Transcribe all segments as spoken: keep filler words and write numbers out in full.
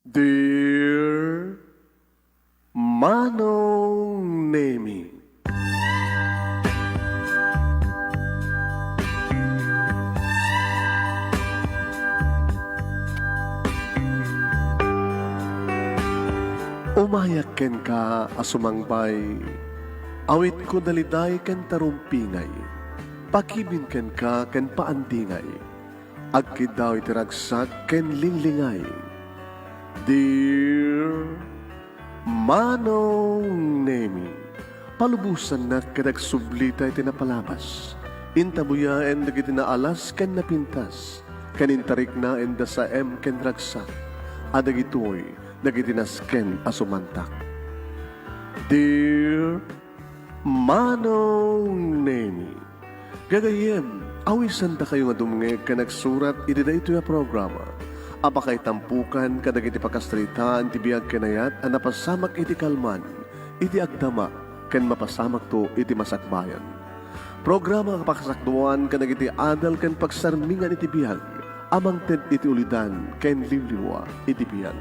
Dear Manong Nemi. Umayak kenka a sumangbay, awitko daliday ken tarumpingay, pakibin kenka ken paandingay, agkiddaw iti ragsak ken linglingay. Dear Manong Nemi, palubosannak ket agsublita iti napalabas. Intabuyaen dagiti naalas ken napintas, ken intariknaen da saem ken ragsak, a dagitoy dagiti nasken a sumantak. Dear Manong Nemi, gagayyem, awisandakayo nga dumngeg ken agsurat iti daytoy a programa a pakaitampukan kadagiti pakasaritaan ti biag ken ayat a napasamak iti kalman, iti agdama, ken mapasamakto iti masakbayan. Programa a pakasakduan kadagiti adal ken pagsarmingan iti biag a mangted iti ulidan ken liwliwa iti biag.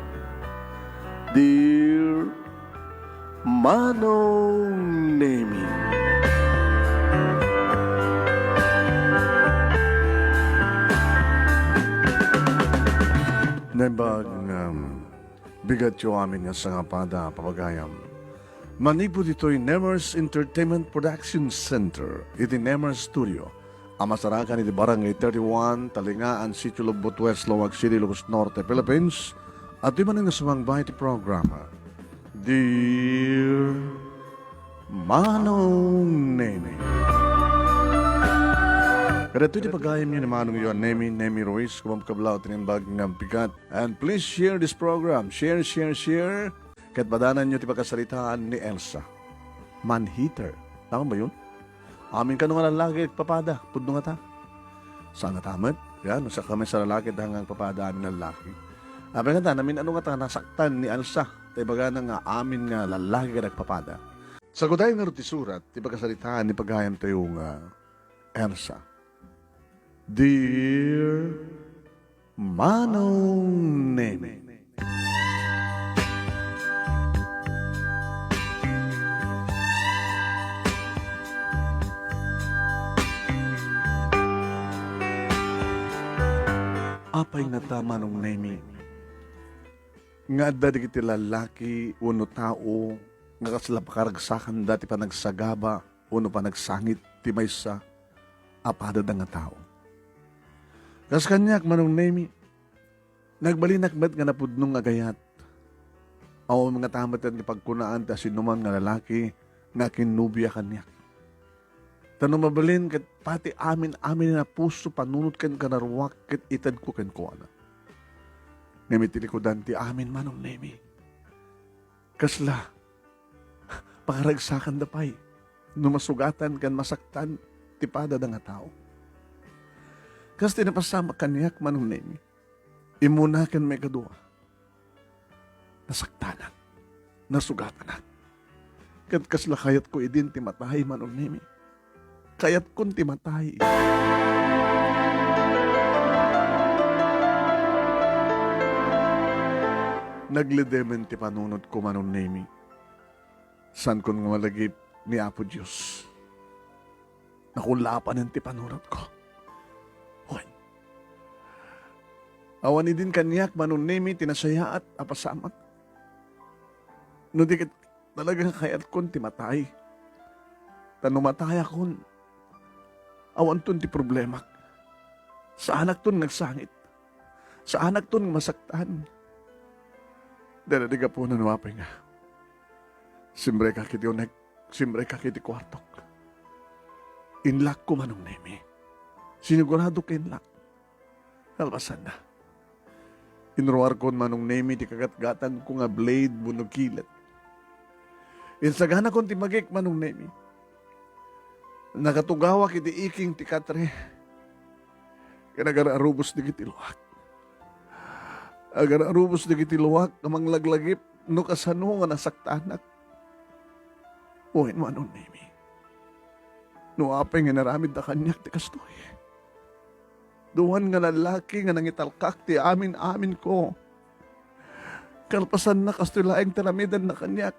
Dear Manong Nemi. Naimbag nga, um, bigatyo amin nga sangapada, papagayam. Manipud ditoy Nemers Entertainment Production Center, iti Nemers Studio, a masarakan iti Barangay thirty-one, Talingaan, Sitio Lobbot West, Laoag City, Ilocos Norte, Philippines, adtoy manen nga sumangbay iti programa, Dear Manong Nemi. Kadagitoy ti pagayamyo ni Manongyo a Nemi, Nemi Ruiz, kumabkablaw ti naimbag nga bigat. And please share this program. Share, share, share. Ket padananyo ti pakasaritaan ni Elsa. Man-hater. Tama ba yun? Amin kano nga lallaki agpapada, pudno ngata. Saan ngata met? Yan, no, sa kami sa lalaki, ta nga agpapada amin lallaki. Apay ngata, namin-ano ngata nasaktan ni Elsa. Ta ibagana nga amin nga lallaki kada agpapada. Saguday ngarud ti surat, ti pakasaritaan ni pagayamtayo nga Elsa. Dear Manong Nemi. Apay ngata, Manong Nemi, nga adda dagiti lallaki wenno tao nga kasla pakaragsakanda ti panagsagaba wenno panagsangit ti maysa a padada nga tao. Kas kaniak, Manong Nemi, nagbalinak met nga napudno nga agayat. Awan ngata met ti pagkunaan ti asinoman nga lalaki nga akinnobia kaniak. Ta no mabalin, ket pati amin-amin a puso, panunot ken kanaruak ket itedko kenkuana. Ngem iti likudan ti amin, Manong Nemi, kasla pakaragsakanda pay no masugatan ken masaktan ti padada nga tao. Kas ti napasamak kaniak, Manong Nemi, immuna ken maikadua, nasaktanak, nasugatanak. Ket kasla kayatko idin ti matay, Manong Nemi. Kayatkon ti matay. Nagledemen ti panunotko, Manong Nemi. Saankon nga malagip ni Apo Dios. Nakullapanen ti panunotko. Wen, awan idin kaniak, Manong Nemi, ti nasayaat a pasamak. No di ket talaga nga kayatkon ti matay. Ta no matayakon, awanton ti problemak. Saanakton nga agsangit. Saanakton nga masaktan. Dayta ti gapuna no apay nga simrekak iti unek, simrekak iti kuartok. Inlakko, Manong Nemi. Siniguradok inlak. Kalpasanna, inruarkon, Manong Nemi, ti kagatgatangko nga blade wenno kilet. Insaganakon ti magik, Manong Nemi. Nakatugawak iti iking ti katre. Ken agar-arubos dagiti luak. Agar-arubos dagiti luak a manglaglagip no kasano nga nasaktanak. Wen, Manong Nemi, no apay nga inaramidda kaniak ti kastoy. Duan nga lallaki nga nangitalkak ti amin-aminko. Kalpasanna, kastoy laeng ti aramidenna kaniak.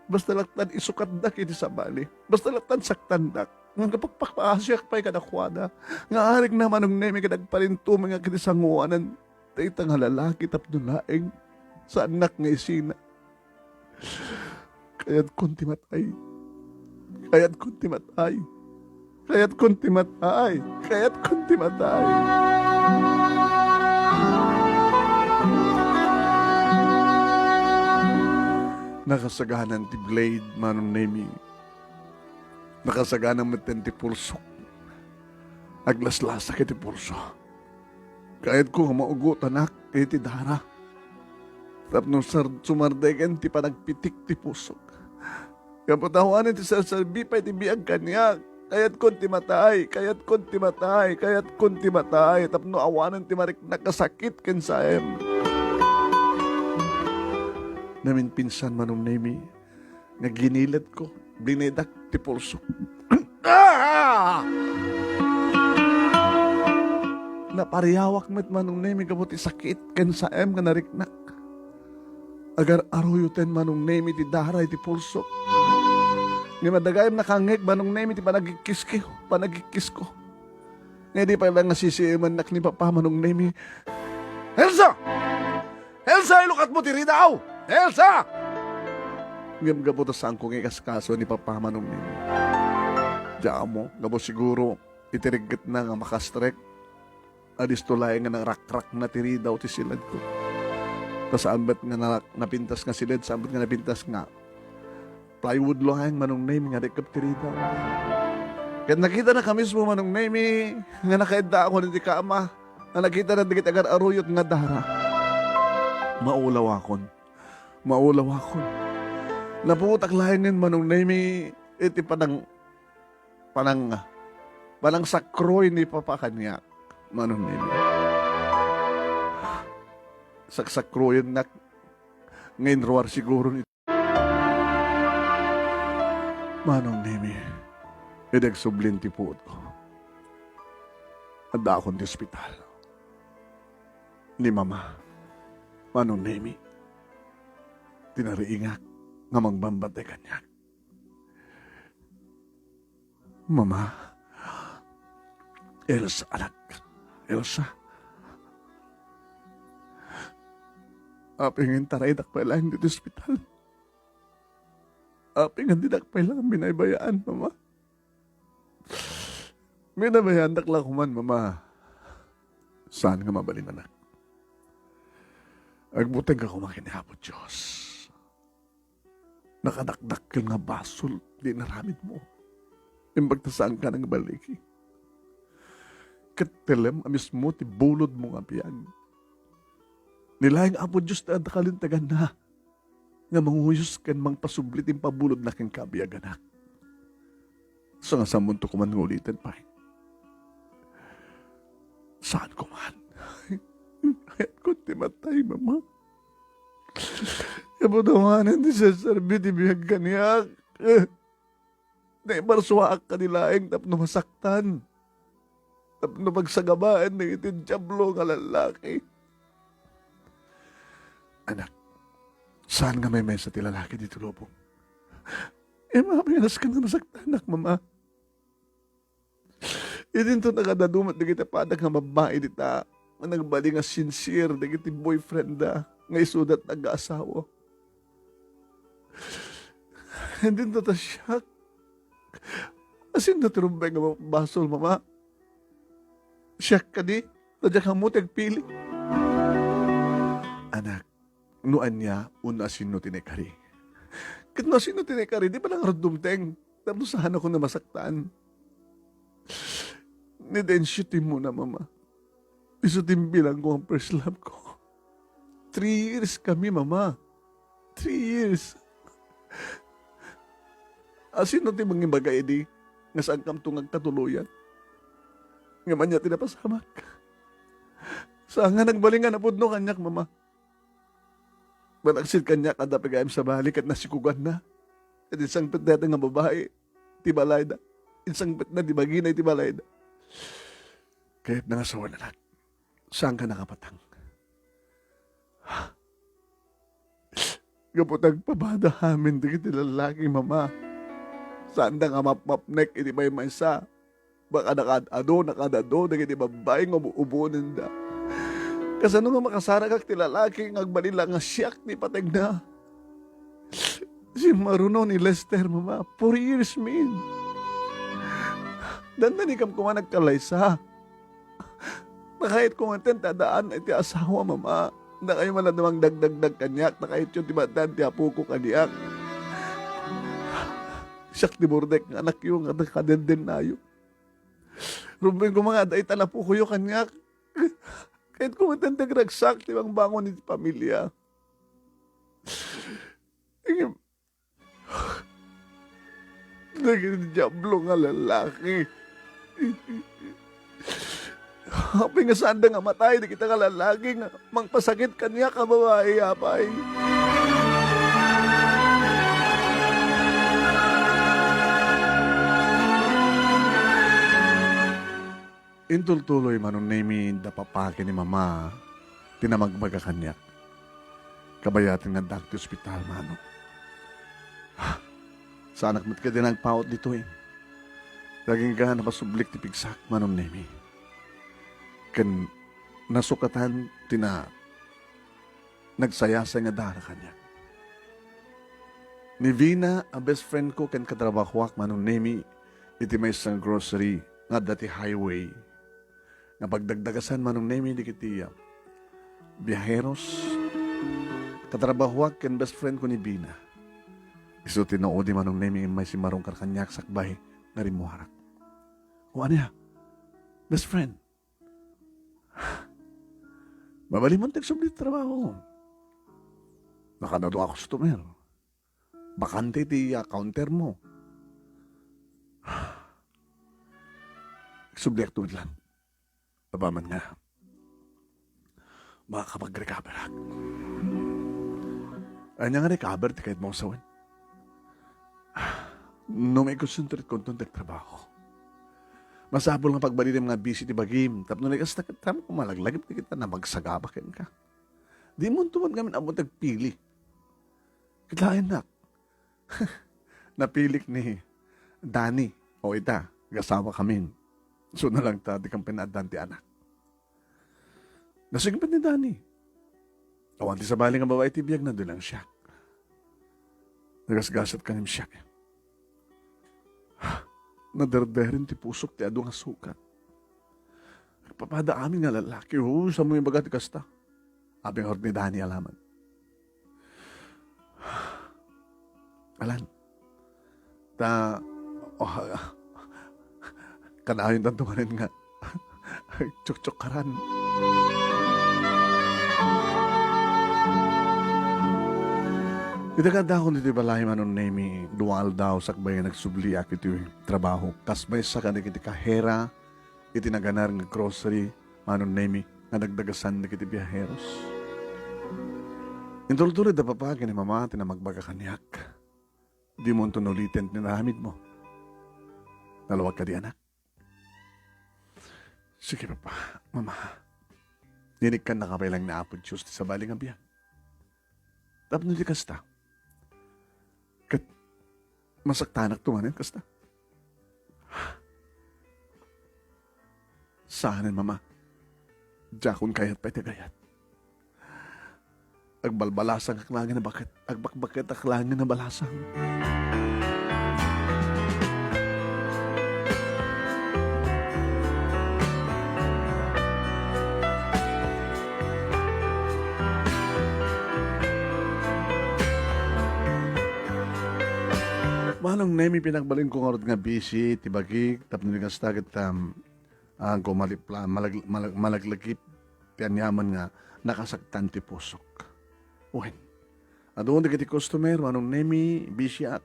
Basta latta isukatdak iti sabali. Basta latta saktandak. Nga pakpakpaasiak pay kadakuada. Nga arigna, Manong Nemi, ket agparintumengak iti sangoanan dayta nga lalaki tapno laeng saannak nga isina. Kayatkon ti matay. Kayatkon ti matay. Kayatkon ti matay. Kayatkon ti matay. Nakasaganan ti blade, Manong Nemi. Nakasaganan metten ti pulsok. Aglaslasak iti pulso. Kayatko nga maugutanak iti dara. Tapno sar-, sumardegen ti panagpitik ti pusok. Gapu ta awanen ti serserbi pay ti biag kaniak. Kayatkon ti matay, kayatkon ti matay, kayatkon ti matay. Tapno awanen ti mariknak a sakit ken saem. Naminpinsan, Manong Nemi, nga ginilitko, binitak ti pulso. Ah! Napariawak met, Manong Nemi, gapu ti sakit ken saem nga nariknak. Agar-aruyoten, Manong Nemi, ti dara iti pulso. Ngem adda gayam nakangngeg, Manong Nemi, ti panagikkisko, panagikkisko. Nga idi pay la nga sisiimennak ni Papa, Manong Nemi. Elsa! Elsa, ilukatmo ti ridaw! Elsa! Ngem gapu ta saanko nga ikaskaso ni Papa, Manong Nemi. Diak ammo, gapu siguro iti riggetna nga makastrek, adisto laeng nga narakrakna ti ridaw ti siledko. Ta saan met nga narak-, napintas nga siled, saan met nga napintas nga plywood laeng, Manong Nemi, nga rikep ti ridaw. Ket nakitanaka mismo, Manong Nemi, nga nakaiddaakon iti kama, nga nakitana dagiti agar-aruyot nga dara. Maulawakon. Maulawakon. Naputak laengen, Manong Nemi, iti panang-, panang-, panangsakroy ni Papa kaniak, Manong Nemi. Saksakroyennak nga inruar siguro ni Manong Nemi, idi agsublin ti puotko, addaakon ti ospital. Ni Mama, Manong Nemi, ti nariingak nga mangbambantay kaniak. Mama, Elsa, anak, Elsa. Apay nga intaraydak pay laeng ditoy ospital? Apay nga didak pay lang binaybayaan, Mama? Binabayaandak la koman, Mama. Saan nga mabalin, anak? Agbutengka koma ken ni Apo Dios. Nakadakdakkel nga basol ti inaramidmo. Imbag ta saanka nagbaligi. Ket telem a mismo ti bulodmo nga biag. Ni laeng Apo Dios ti adda kalinteganna nga manguyos ken mangpasubli ti impabulodna kenka a biag, anak. Sa nga sammonto koman nga uliten pay. Saan koman? Kayatko ti matay, Mama. Kabutanganan ti serserbi ti biag kaniak. Naibarsuaak kadi laeng tapno masaktan, tapno pagsagabaen dagiti diablo nga lallaki. Anak, saan nga maymaysa ti lalaki ditoy lubong? Ima, pinaskan nga masaktanak, Mama. Idinto nakadadu met dagiti padana nga babbai dita nga nagbalin nga sincere dagiti boyfriend da nga isuda ti agaasawa. Idinto ta siak. Asinna ti rumbeng nga basol, Mama? Siak kadi? Ta diak ammo ti agpili. Anak, no ania, wenno asinno ti naikari. Ket no asinno ti naikari, di pay la ngarud dumteng. Tapno saanakon a masaktan. Ni Dencio ti immuna, Mama. Isu ti imbilang ko nga first love ko. Three years kami, Mama. Three years. Asinno ti mangibaga idi nga saankamto nga agkatuloyan? Ngem ania ti napasamak? Saan nga nagbalin nga napudno kaniak, Mama. Malaksid kaniak, adda pay gayam sabali ket nasikoganna. Ket insangpet dayta nga babai ti balayda. Insangpetna ti bagina iti balayda. Kayatna nga sawen, anak. Saanka nakapatang? gapu ta agpapada amin dagiti lallaki, Mama. Saanda nga mapmapnek iti maymaysa. Baka nakaad-ado, nakaad-ado dagiti babbai nga ubo-ubonenda. Kasano nga makasarakak ti lalaki nga agbalin la nga siak ti patengna? Simmaruno ni Lester, Mama. Four years, min. Dandanikam koma nagkalaysa. Nakayat ko nga ten ta daan iti asawa, Mama. Dakayo man la dumang dagdagdag kaniak, nakayatyo ti matdan ti apoko kaniak. Siak ti burdek nga anakyo nga nakadendennayo. Rumbeng ko nga adda ita napukoyo kaniak. Ket kumantan ti agragsak ti bangbangon iti pamilya. Ngem, dagiti diablo nga lalaki. Apay nga saanda nga matay dagita nga lalaki nga mangpasakit kaniak a babai, apay? Intultuloy Manong Nemi da papa ken ni mama ti namagbaga kaniak. Kabayaten nga addaak ti ospital, Manong. Saanak met kadi nga agpaut ditoy. Agingga napasublik ti pigsak, Manong Nemi. Ken nasukatan ti na nagsayasay nga dara kaniak. Ni Vina a best friend ko ken katrabahoak, Manong Nemi, iti maysa nga grocery nga adda ti highway. Napagdagdagasan, Manong Nemi, dagiti, ah, biaheros. Katrabahoak ken best friend ko ni Vina. Isu ti naudi, Manong Nemi, immay simmarungkar kaniak sakbay nga rimmuarak. O ania, best friend? Mabalinmon ti agsubli ti trabaho. Nakaad-adu a customer. Bakante ti, ah, counter mo. Agsubliakto met laeng. Apaman nga makapag-recoverak. Ania nga recover ti kayatmo a sawen? No maikonsentratko inton ti trabaho. Masapul nga pagbalinem nga busy ti bagim, tapno no kasta ket, ket malaglagip ti kita, namagsagaba kenka. Dimonto met ngamin ammo ti agpili. Ket laennak. Napilik ni Danny. O ita, agasawakamin. Isu na laeng ta, dikam pay naaddan ti anak. Nasingpet ni Danny. Awan ti sabali nga babai ti biagna, dina laeng siak. Nagasgasat kaniak siak. Naderderen ti pusok ti adu nga sukat. Agpapada amin nga lalaki. O, saan mo ibaga ti kasta? Apay nga urot ni Danny alaman. Alan. Ta, oh, kanayon tanto manen nga agtsuktsukkaran. Ita nga addakon iti balay, Manong Nemi, dua aldaw sakbay nga nagsubliak iti trabaho. Kas maysa kadagiti kahera iti naganar nga grocery, Manong Nemi, nga dagdagasan dagiti biaheros. Intultuloy da papa ken ni mama ti namagbaga kaniak. Dimonto uliten ti inaramidmo. Nalawag kadi, anak? Sige, papa, mama. Dinikkannaka pay laeng ni Apo Dios ti sabali nga biag. Tapno di kasta, ket masaktanakto manen kasta. Saanen, mama. Diakon kayat pay ti agayat. Agbalbalasangak laeng a baket, agbakbaketak laeng a balasang. Manong Nemi, pinagbalinko ngarud nga busy ti bagik, tapno di kasta ket, um, ah, gumalipla-, malag-, malag-, malaglagip ti aniaman nga nakasaktan ti pusok. Wen, adu dagiti customer, Manong Nemi, busyak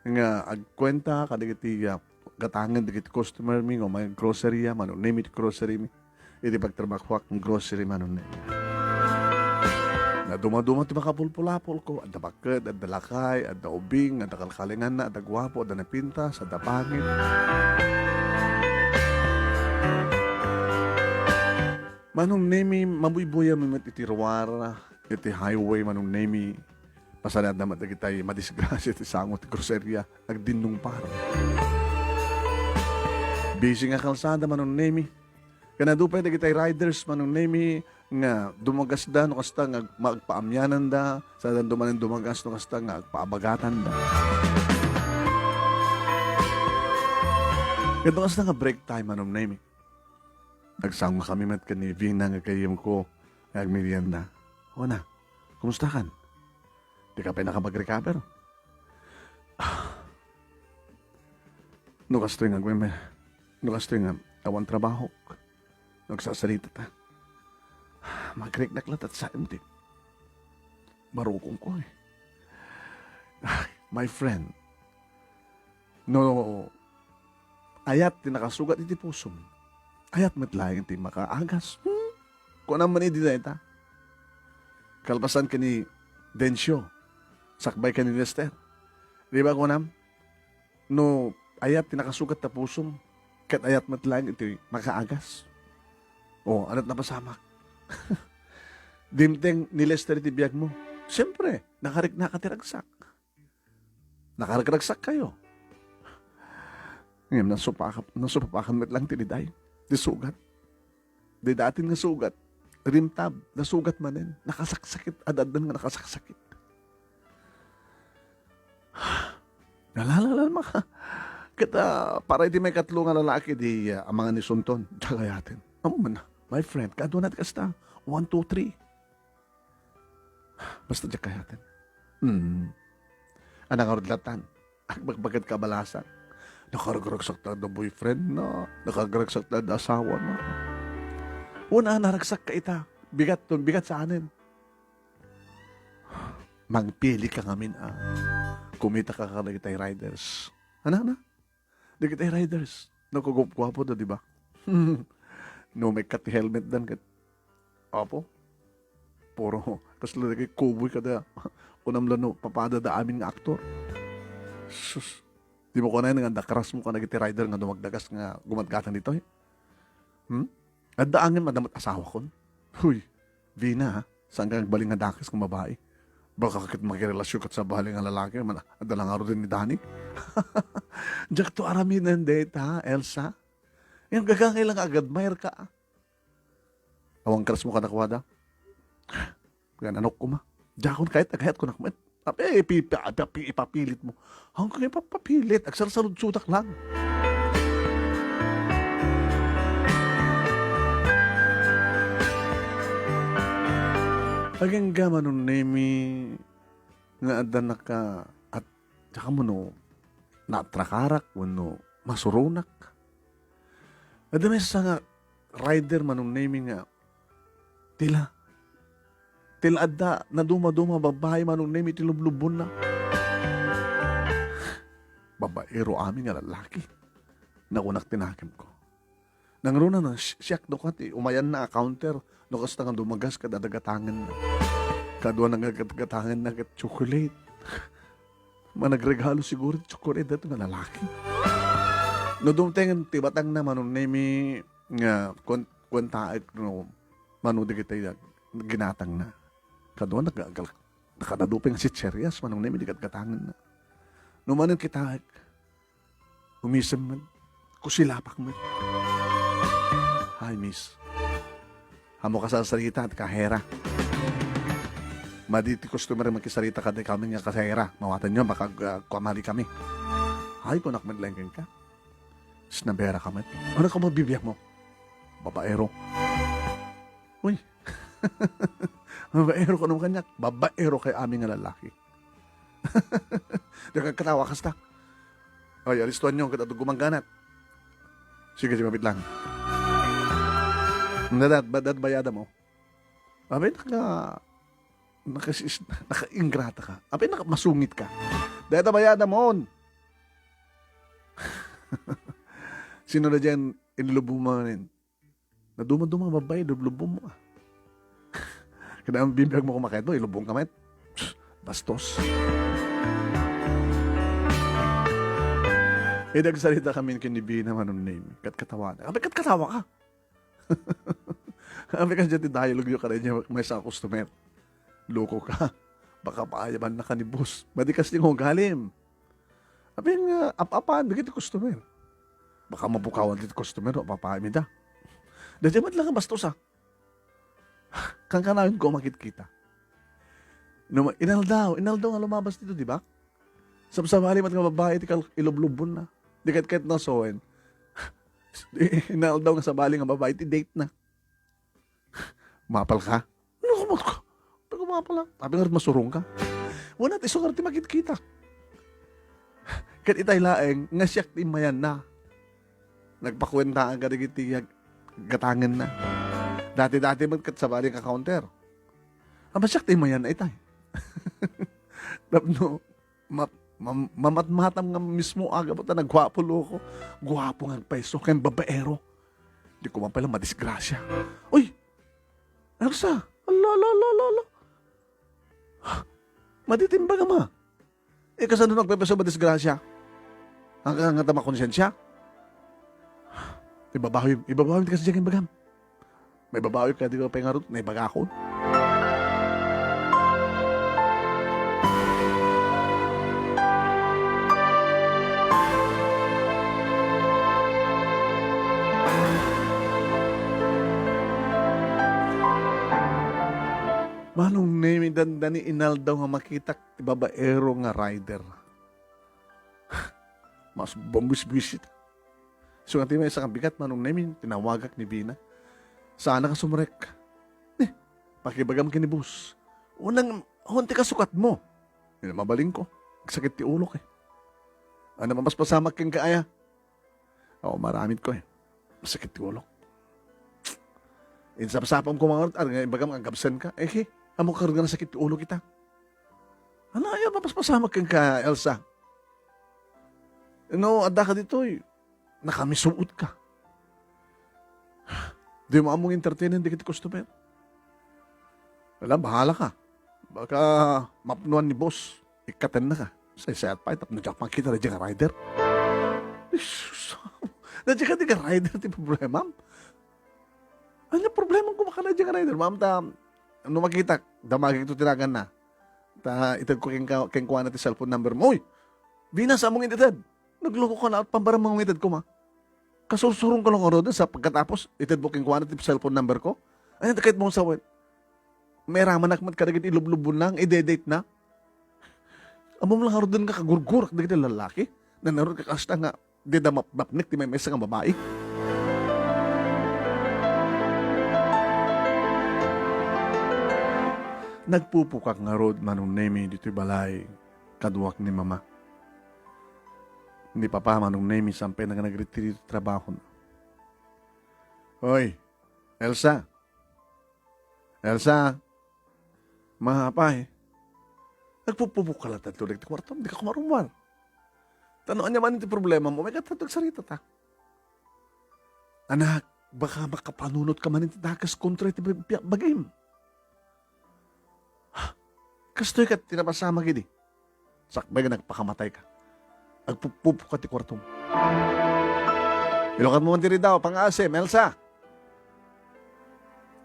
nga agkuenta kadagiti, ah, gatangen dagiti customer mi, nga umay grocery, ah, Manong Nemi ti grocery mi. Iti pagtrabahoak nga grocery, Manong Nemi. Nadumaduma ti makapulpulapolko, adda baket, adda lakay, adda ubing, adda kalkalinganna, adda guapo, adda napintas, adda pangit. Manong Nemi, mabuybuyaw mi met iti ruar, iti highway, Manong Nemi. Pasaliadda met dagitay madisgrasia ti sango ti groceria, agdinnungpar. Busy nga kalsada, Manong Nemi. Ken adu pay dagitay riders, Manong Nemi, nga dumagasda no kasta nga agpaamiananda, saan dumanen dumagas no kasta nga agpaabagatanda. Ket no kasta nga break time, Manong Nemi, agsangokami met ken ni Vina nga gayyemko nga agmerienda. Ona, kumustakan? Dika pay nakapag-recover? No kastoy nga agmeme-, no kastoy nga awan trabahok, no agsasaritata, magriknak latta ti saem ti barukongko, eh. My friend, no ayat ti nakasugat iti pusom, ayat met laeng ti makaagas. Hmm? Kunam man idi dayta. Kalpasan ken ni Dencio, sakbay ken ni Lester. Di ba kunam? No ayat ti nakasugat ta pusom, ket ayat met laeng iti makaagas. O, ada't napasamak. Dimteng ni Lester iti biagmo. Siempre, nakariknaka ti ragsak. Nakaragragsakkayo. Ngem nasupaka-, nasupapakan met lang ti diday. Ti sugat. Didatin nga sugat. Rimtab, nasugat manen. Nakasaksakit. Ad-addan nga nakasaksakit. Nalalalan maka. Ket, ah, para iti maikatlo nga lalaki, di, ah, amangan ni Sunton. Diak ayaten. Amo man na. My friend, kaduana ti kasta. One, two, three. Basta diak kayaten. Hmm. Ania ngarud latan? Agbagbaga ti kabalasak. Nakaragragsak ta da boyfriend na. Nakaragragsak ta da asawa na. Una, naragsak ka ita. Bigat ton, bigat saanen. Mangpili ka ngamin, ah. Kumita ka kadagitay riders. Ania, ania? Dagitay riders, nagugupguapo da, di ba? No, maikkat ti helmet dan ket, apo, puro, kasla dagiti cowboy kada, kunam la no, papada da amin nga aktor. Sus, di mo kunay nga dakras mo kadagiti rider nga dumagdagas nga gumatgatang ditoy? Hmm? Adda angin, adda met asawakon. Huy, Vina, ha? Saan ka nagbalin nga dakes nga babai? Baka ket makirelasyon ket sabali nga lalaki, man, adda lang aruden ni Dani. Diak to aramiden dayta, Elsa. Yung gagangay lang nga ag-admire ka, ah. Awan karas mo kadakuada. Gananok ko ma. Diakon kahit agayat ko nakmet. Ape, ipi-, ipi-, ipi-, ipapilit mo. Hanggang ipapapilit, agsarsaludsudak lang. Agingga Manong Nemi nga adda naka-, at, tsaka mo no, naatrakarak, wenno masuronak. Adda maysa nga rider Manong Nemi nga tila. Tila adda naduma-duma babai Manong Nemi ti lublubbonna. Babaero amin nga lalaki. Nakunak ti nakemko. Nangruna na, si-, siak no kat, eh, umayanna a counter, no kasta nga dumagas kada dagatangenna. Kadua na nga gat-, gatangenna ket chocolate. Managregalo siguro ti chocolate daytoy nga lalaki. No dumtengen ti batangna Manong Nemi nga kuen-, kuentaek no mano dagiti ginatangna. Kadua nag-, gal-, nakadadupay nga sitserias Manong Nemi di gatgatangenna. No manen kitaek, umisem met. Kusilapak met. Hi, miss. Ammo ka sarsarita ti kahera. Madi ti customer makisarita kadakami nga kasera. Mawatanyo, baka, ah, kuamali kami. Ay, kunak met laeng kenka. Snabera ka met. Ano ka mabibiag mo? Babaero. Uy. Babaero ko naman kanyak. Babaero kay amin nga lalaki. Diak katawa kasta. Ay, alistuan nyo, ket adto gumangganat. Sige, sige, mapit lang. Dadat, dadat bayada mo. Abay, naka, nakasis-, nakaingrata ka. Abay, naka, masungit ka. Dayta bayada mo. Sino na dyan, inilubong mo rin? Naduma-duma nga babae, lublubbong mo, ah. Kailangan bibiag mo kumakayat mo, ilubong ka met. Psst, bastos. Eh, nagsarita kami ken ni Bina Manong Nemi. Kat katawa na. Abi, kat katawa ka. Abi, kasi ti dialogue yung kanya, may sa customer. Loko ka. Baka paayabannaka ni boss. Madi kasdi nga ugalim. Apay nga, ap-apaanmi dagiti customer. Baka mabukawan dagiti customer, ap-apaanmi da. Daydiay met laeng a bastos, a. Kankanayon ko makitkita. No, inaldaw, inaldaw nga lumabas dito, di ba? Sabsabali met nga babai ti kal-, ilublubbonna. Di ket, ket nasawen. Inaldaw nga sabali nga babai ti date na. Mapal ka? Ano ka, ba't ka? Ba't ka mapal, a? Apay nga masurong ka? Wala, ti isu nga ti makitkita. Ket itay laeng nga siak ti immayanna. Nagpakuentaen kadagiti ag-, gatangenna. Dati-dati met ket sabali nga counter. Aba, siak ti immayanna itay. Tapno, ma-, ma-, mamatmatam nga mismo aga, puta, nagguapo, loko. Guapo nga agpayso, ken babaero. Di ko man pala madisgrasya. Uy! Elsa! Ala, ala, ala, ala, ala. Madi ti imbagam, a. Eh, kasano nagpayso madisgrasya? Ang, ang, ang tama konsensia? Ibabawi, ibabawi ti kasdiay nga imbagam. Maibabawi ka, di ka pay ngarud, naibagakon. Manong Nemi, dandani inaldaw nga makitak ti babaero nga rider. Mas bumbisbisit. So, nga ti maysa nga bigat, Manong Nemi, tinawagak ni Bina. Saan ka sumrek? Eh, pakibagam ken ni boss. Unang, awan ti kasukatmo. Yun ang mabalin ko. Agsakit ti ulok, eh. Ano, mapaspasamak kenka aya? Oo, maramid ko, eh. Sakit ti ulok. Insapsapam ko mangarud, nga imbagam, agabsen ka. Eh, he, ammo ka nga sakit ti ulok ita. Ano, aya, mapaspasamak kenka, Elsa? No, adda ka ditoy, nakamisuot ka. Di mo ammong entertainen dagiti customer. Wala, bahala ka. Baka mapnuan ni boss, ikkatenna ka. Saysayat pay, tapno diak makita daydiay nga rider. Jesus, daydiay nga rider ti problemam. Ania problemam koma kadaydiay nga rider? Ma'am, ta, no makitak, damagek to ti naganna. Ta, itedko kenka-, kenkuana ti cellphone number mo. Uy! Bina, saan mo nga ited? Nagloko ka na, at pambaram mo nga ited ko, ma. Kasursurong ka lang ngarud, sa pagkatapos, itedmo kenkuana ti cellphone number ko. Ay, ket mo sawen. Mairamanak met kadagiti ilublubbonna, nga ide-date na. Ammom lang ngarud nga kagurgurak dagiti lalaki. Nanarod ka kasta nga, di da map-, mapnek ti maymaysa nga babai. Nagpupukak ngarud, Manong Nemi, ditoy balay, kaduak ni Mama. Ni Papa, Manong Nemi, sampay nga nagretiro ti trabahona. Hoy, Elsa! Elsa! Ma, apay, nagpupupok ka latta ditoy ti kuartom, dika kumarummuar. Ta no ania man ti problemam, umayka ta agsaritata. Anak, baka makapanunot ka man iti dakes kontra iti bi-, bi-, bagim. Kastoy ket ti napasamak idi. Sakbay nga nagpakamatay ka. Agpupupok ka ti kuartom. Ilokatmo man diri daw, pangaasim, Elsa!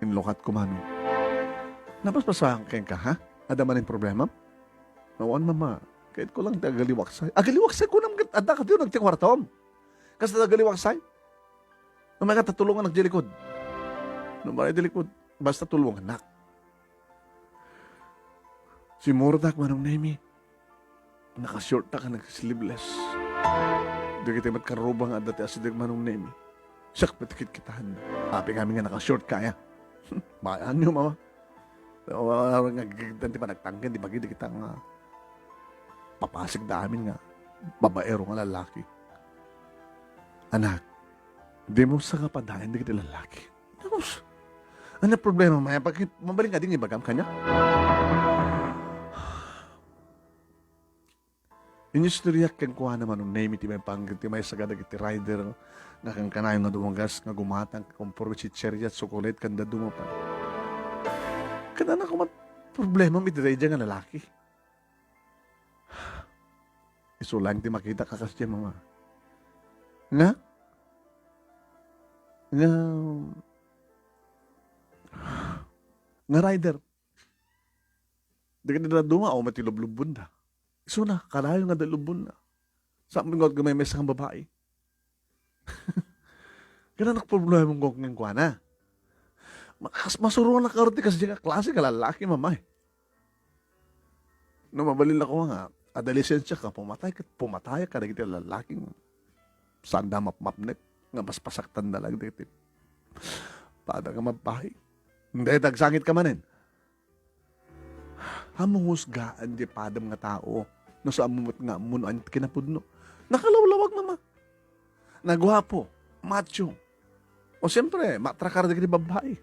Inlokatko manen. Napaspasamak kenka, ha? Adda manen problemam? Awan, Mama. Kayatko lang ti agaliwaksay. Agaliwaksay kunam ket adda ka ditoy nagti kuartom. Kasta agaliwaksay? Umayka ta tulonganak diay likod. No, maray diay likod. Basta tulonganak. Simmurtak, Manong Nemi. Naka-short ta ken nag-sleeveless. Dagiti met karruba nga adda ti asideg, Manong Nemi. Siak met ti kitkitaenna. Apay ngamin nga naka-short ka aya? Bayaanyo, Mama. Wala nga agigiddan ti panagtangken ti bagi dagita nga papasekda amin nga babaero nga lalaki. Anak, dimo sangapadayen dagiti lalaki. Tapos, ano problema, Mama? Pag-, mabalin kadi nga ibagam kaniak? Inistoryak kenkuana, Manong Nemi, ti maipanggep ti maysa kadagiti rider nga kankanayon nga dumagas nga gumatang konforme chicheria, tsokolate, ken dadduma pay. Ket ania koma ti problemam iti daydiay nga lalaki? Isu laeng ti makitak a kasdiay, Mama. Nga? Nga, nga rider. Dagiti dadduma, o, mati lublubbonna. Isuna, kanayon nga adda lublubbonna. Saan met nga gamay maysa nga babai. Kananak problema mo kenkuana. Mas, masuroan na karo ti kasdi nga klase nga lalaki, mama, eh. No mabalin ako nga, adolescent siya ka, pumatay ka, pumatay ka, dagiti lalaki nga saan da mapmapnek, nga mas pasaktan da lang dagiti pada nga mabbahi. Hindi, tagsangit ka manen. Ammom husgaan ti padam nga tao, no saan mo met nga ammo no ania ti kinapudno. Nakalawlawag, mama. Naguapo, macho. O, siyempre, matrakar dagiti babbai.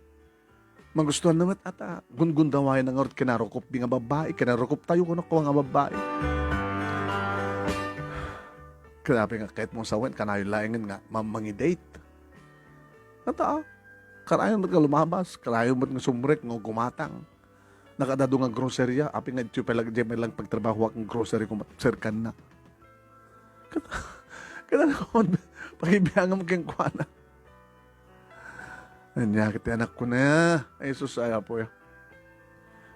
Magustuhan na met ata, gunggundaway na ngarud kinarukop di nga babbai, kinarukop tayo kuno kua nga babbai. Kaya nga kahit mo sawen, kanayon laengen nga mamangidate. Ata, kanayon met nga lumabas, kanayon met nga sumrek, nga gumatang. Nakadado nga groceria, apay nga iti pay lang, iti pay lang pagtrabahoak nga grocery ko, serkan na. Kada, kada na ko man, pakibiangam kenkuana. Ania, ket ti anakko na. Ay, sus, ay, apo, ya.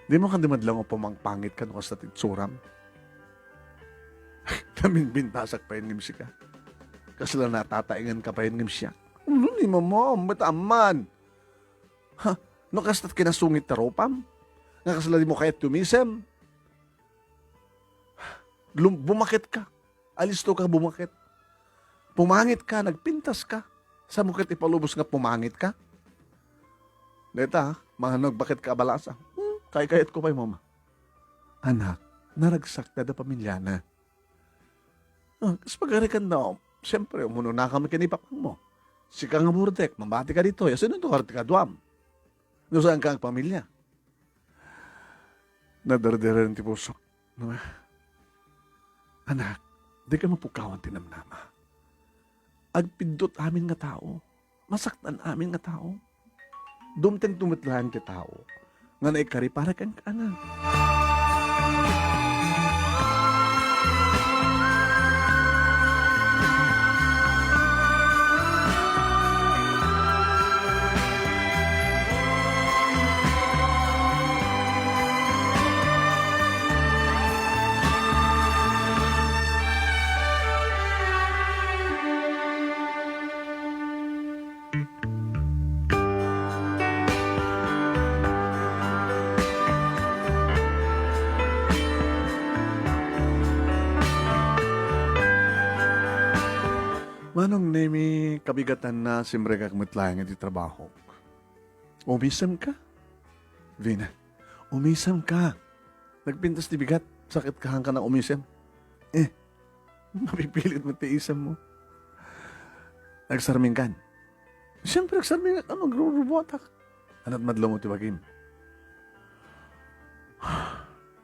Di mo kan di madlaw nga pumangpangit ka no kasta ti itsuram. Naminbintasak pay ngem sika. Kasla natataengan ka pay ngem siak. Ano ni mama? Mataman. Ha? No kasta kinasungit ta rupam? Nga kasla di mo kayat tumisem? Lum-, bumakit ka. Alisto ka, bumakit. Pumangit ka, nagpintas ka. Saan mo ket ipalubos nga pumangit ka? Deta, ha? Mga nagbakit ka a balasa. Hmm, kaykayat ko pay, mama. Anak, naragsak dada pamilyana. Ah, kas pagarikan na, siyempre, umunona kami ken ni papang mo. Sika nga burdek, mamati ka dito. Asino to, kar-, ti kaduam? No saan ka agpamilya? Nadardaran ti pusok. Anak, di ka mapukawan ti namnama. Agpiddut amin nga tao. Masaktan amin nga tao. Dumteng tumet laeng ti tao nga naikari para kenka, anak. Manong Nemi, kabigatanna, simrekak met laeng iti trabahok. Umisem ka? Vina, umisem ka. Nagpintas ti bigat. Sakit ka, hangka na umisem. Eh, mapipilit mo ti isem mo. Nagsarming kan? Siyempre, nagsarming ka. Ano, agrurubuatak. Anat madlaw mo ti bagim?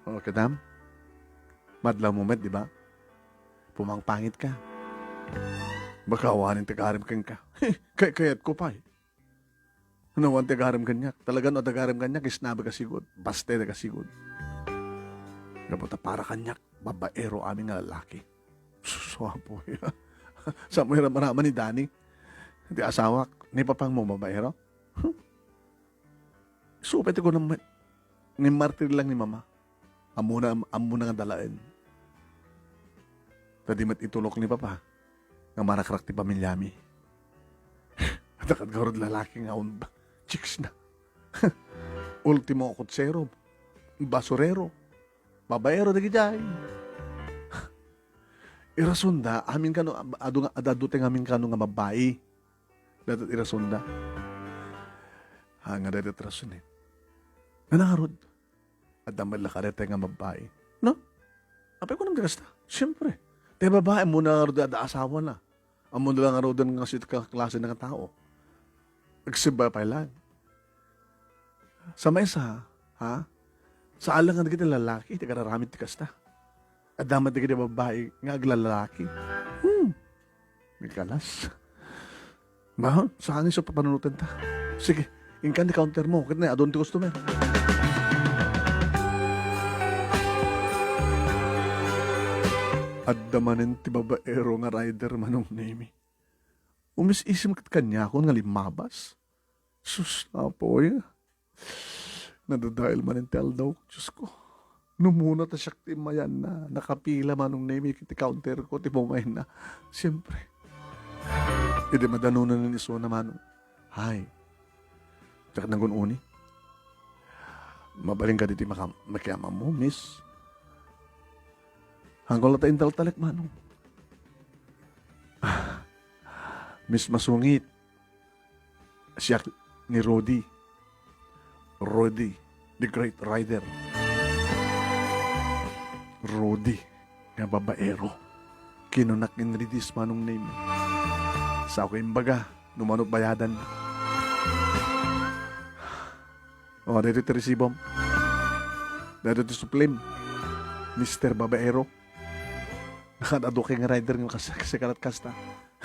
Okay, dam? Madlaw mo met, di ba? Pumangpangit ka. Baka awanen ti agaram kenka. Kay-, kayat ko pay. No awan ti agaram kaniak. Talaga no adda agaram kaniak, isnabi ka sigud. Baste da ka sigud. Gapu ta para kaniak, babaero amin nga lalaki. Sus, Apo, ya. Sa mo iramaraman ni Dani? Ti asawak, ni papang mo, babaero? Hmm? Supay ti kunam met. Ngem martir lang ni mama. Ammona, ammona nga dalaen. Ta di met itulok ni papa nga marakrak ti pamilyami. Adda kad garud lalaki nga un-, chicks na. Ultimo kutsero, basurero, babaero dagidiay. Irasonda, amin kano, adu nga, adda duteng amin kano nga babbai. Daytoy irasonda. Ha, nga daytoy ti rason, eh. Nangarod. Adda met la kadaytoy nga babbai. No? Apay kunam ti kasta? Siyempre. Ti babbai, ammona ngarud adda asawana. Ammona la ngaruden nga sikat nga klase nga tao. Agsibbay pay lang. Sa maysa, ha? Saan lang nga dagiti lalaki ti agararamid ti kasta. Adda met dagiti babbai nga aglalaki. Hmm. Mikalas. Mahal, saan isu papanunotenta? Sige, inkan ti counter mo. Ket ne, adun ti customer. Adda manen ti babaero nga rider, Manong Nemi. Umis-isim ket kaniakon nga limmabas. Sus, Apo, ya. Nadadael manen ti aldaw, Diyos ko. Numuna ta siak ti immayanna, nakapila Manong Nemi iti counter ko ti pumayna. Siempre. Idi madanunan ni isuna Manong. Hay. Diak nagun-uni. Mabalin kadi ti maka-, makiammo, miss? Haanko latta intaltalek, Manong. Miss Masungit. Siak ni Rudy. Rudy, the great rider. Rudy, nga babaero. Kinunak in ridis Manong Nemi. Saoka imbaga, no mano bayadan. O, daytoy ti resibom. Daytoy ti suplim. Mister Babaero. Nakadado kay nga rider nga kas-, kasikalat kasta.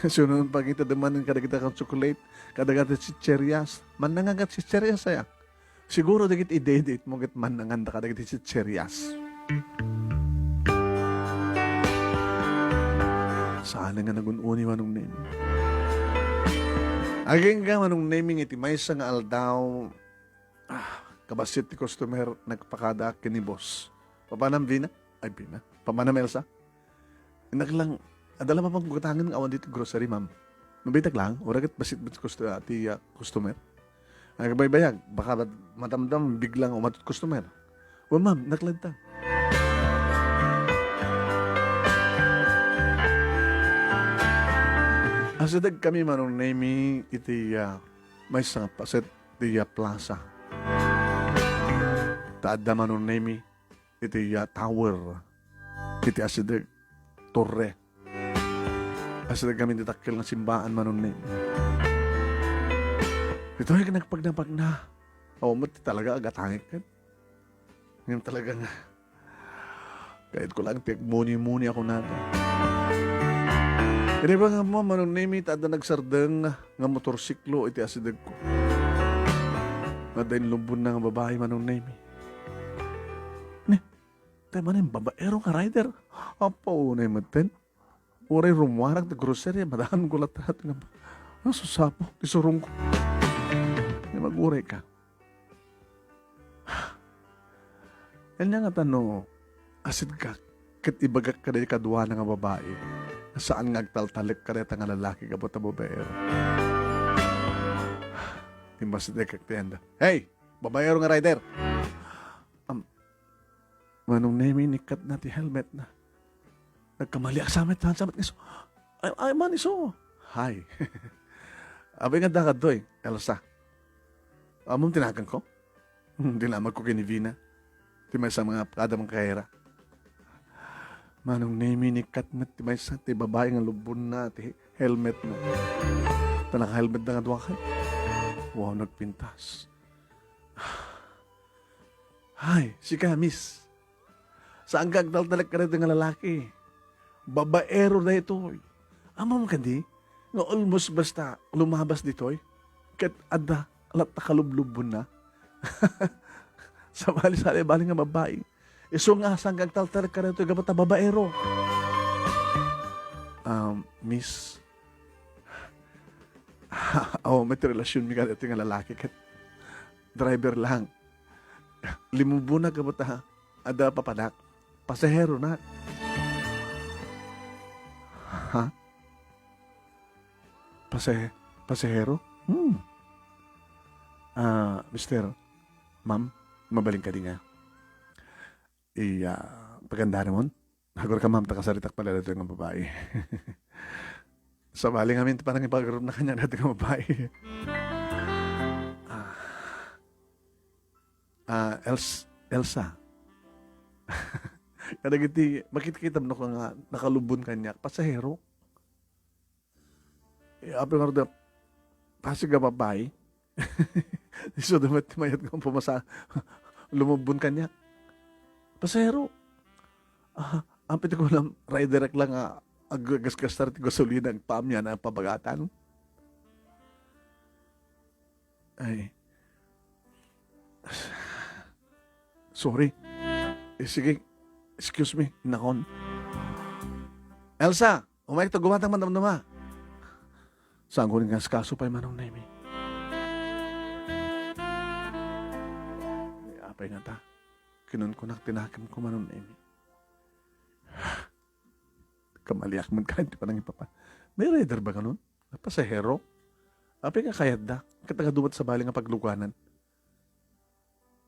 Sunod pagita dumanen kadagita kan chocolate, kadagita chicherias. Mannangan kat chicherias aya. Siguro dagiti idedit mo ket mannanganda kadagiti chicherias. Saan nga nagun-uni Manong Nemi. Agingga Manong Nemi iti maysa nga aldaw, ah, kabassit ti customer nagpakada ken ni boss. Papanam Vina? Ay, Vina. Papanam Elsa? Innak lang, adda la mapan gutangen nga awan ditoy grocery, ma'am. Mabitak lang, uray ket bassit met custo-, ti, ah, customer. Ay, kabaybayag, baka matamdam, biglang umatot customer. Well, ma'am, innak lang ta. Asideg kami Manong Nemi iti, ah, maysa nga paset ti, ah, plaza. Ta adda Manong Nemi iti, ah, tower. Iti asideg, torre. Asideg kami ti dakkel nga simbaan Manong Nemi. Ditoy nagpagnapagna. Awan met ti talaga agatangek ket. Ngem talaga nga, kayatko laeng ti agmuni-muni a kunada. Iti pangammo, Manong Nemi, ta adda nagsardeng nga motorsiklo iti asidegko. Adda inlubbonna nga babai, Manong Nemi. Ni, tay manen babaero nga rider. Apo, unay metten. Uray rummuarang ti grocery, madaanko latta nga, ah, susapo, ti surongko. Ay, maguray ka. Ania ngata no, asidegka, ket ibagak kadagiti kaduana nga babai, nga saan nga agtaltalek kadagita nga lalaki gapu ta babaero. Imbasidekak ti anda. Hey! Babaero nga rider! Am, Manong Nemi, nikkatna ti helmetna. Nagkamaliak sa met, saan sa met nga isu. Ay, ay, man isu. Hay. Apay nga dakadtoy, Elsa. Ammom ti naganko? Hmm, dinamagko ken ni Vina. Ti maysa nga kada mangkarera. Manong Nemi, nikkat met ti maysa ti babai nga lubbonna ti helmetna. Ta naka-helmet da nga dua kay. Wow, nagpintas. Hay, sika, miss. Saanka agtaltalek kadaytoy nga lalaki. Babaero daytoy. Ammom kadi nga almost basta lumabas ditoy, ket adda latta kalublubbonna. Sabali, sabali nga babai. Isu nga saanka agtaltalek kadaytoy gapu ta babaero. Um, miss, awan met ti relasionmi kadaytoy nga lalaki ket driver lang. Limubbona gapu ta adda papanak. Pasaheronak. Ha? Pase-, pasahero? Hmm. Ah, mister, ma'am, mabalin kadi nga i-, ah, pagandarimon? Agurka, ma'am, ta kasaritak pay daytoy nga babai. Sabali ngamin ti panangipagarup na kaniak daytoy nga babai. Ah. Ah, Els-, Elsa. Kadagiti, makitkitam no nga nakalubbon kaniak, pasahero. Eh, apay ngarud, pasig a babai. Isu da met ti mayat nga pumasa-, lumubbon kaniak. Pasahero. Ah, apay ti kunam, rider lang nga aggasgastar ti gasolina, agpaamyana, agpabagatan. Ay. Sorry. Eh, sige. Excuse me, nakon. Elsa, umayka ta gumatang man damdama. Saan ko nga asikaso pay Manong Nemi. Ay, apay ngata. kinunkunak ti nakemko, Manong Nemi. Kamaliak met kayat ti panangipapa. May rider ba kanon? Nga pasahero? Apay nga kayatda? Ket nagadumat sa bali nga pagluganan.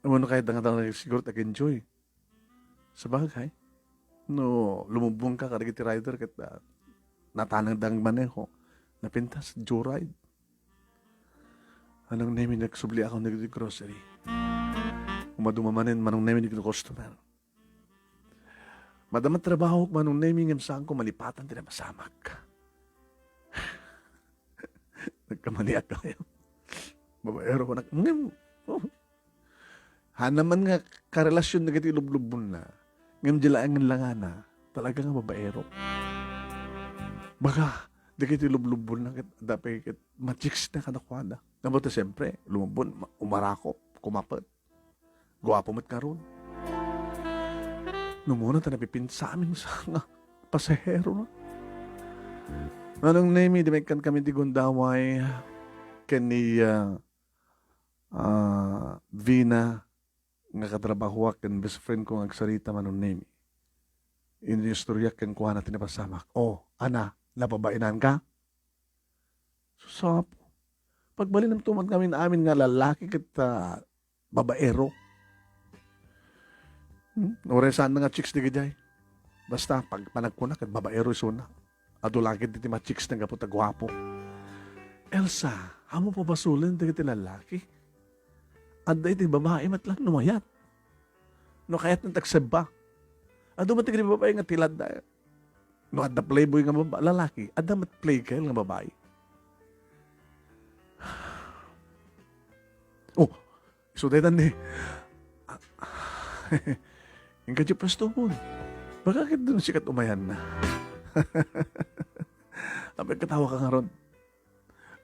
Ammom no kayatda nga siguro ti ag-enjoy. Sabagay, no lumubbongka kadagiti rider ket, ah, natanangda nga agmaneho, napintas, joyride. Manong Nemi, nagsubliakon dagiti grocery. Umaduma manen, Manong Nemi, dagiti customer. Madama trabahok, Manong Nemi, ngem saanko malipatan ti napasamak. Nagkamaliak kayat. Babaero ko nak-, ngem, oh. Haan man nga karelasion dagiti lublubbonna. Ngem di laeng langana, talaga nga babaero. Baga, dagiti lublubbonna ket, adda pay ket, ma-chicks na kadakuada. Ngem ta, siyempre, lumubbon, ma-, umarakop, kumapet. Guapo met ngarud. No, muna ta napipinsamin sa nga pasahero na. Manong Nemi, di maikkan kami ti gundaway ken ni, ah, ah, Vina nga katrabahoak ken best friend ko nga agsarita, Manong Nemi. Inistoryak kenkuana ti napasamak. Oh, ana, napabainanka? Sus, Apo. Pagbalinam to man ngamin amin nga lallaki ket, ah, babaero. Hmm? Uray saan nga chicks dagijay. Basta, pag panagkuna ket babaero isuna. Adu la ketdi ti ma-chicks na gapu ta guapo. Elsa, ammom pabasolen dagiti lallaki? Adda iti babai met lang no mayat. No kayatna ti agsebba. Adu met dagiti babai nga tilad da. No adda playboy nga baba-, lalaki, adda met playgirl nga babai. Oh, isu daytan ni. Inka di pwesto mo. Baka ket doon sikat umayan na. Apay, katawa ka ngarud.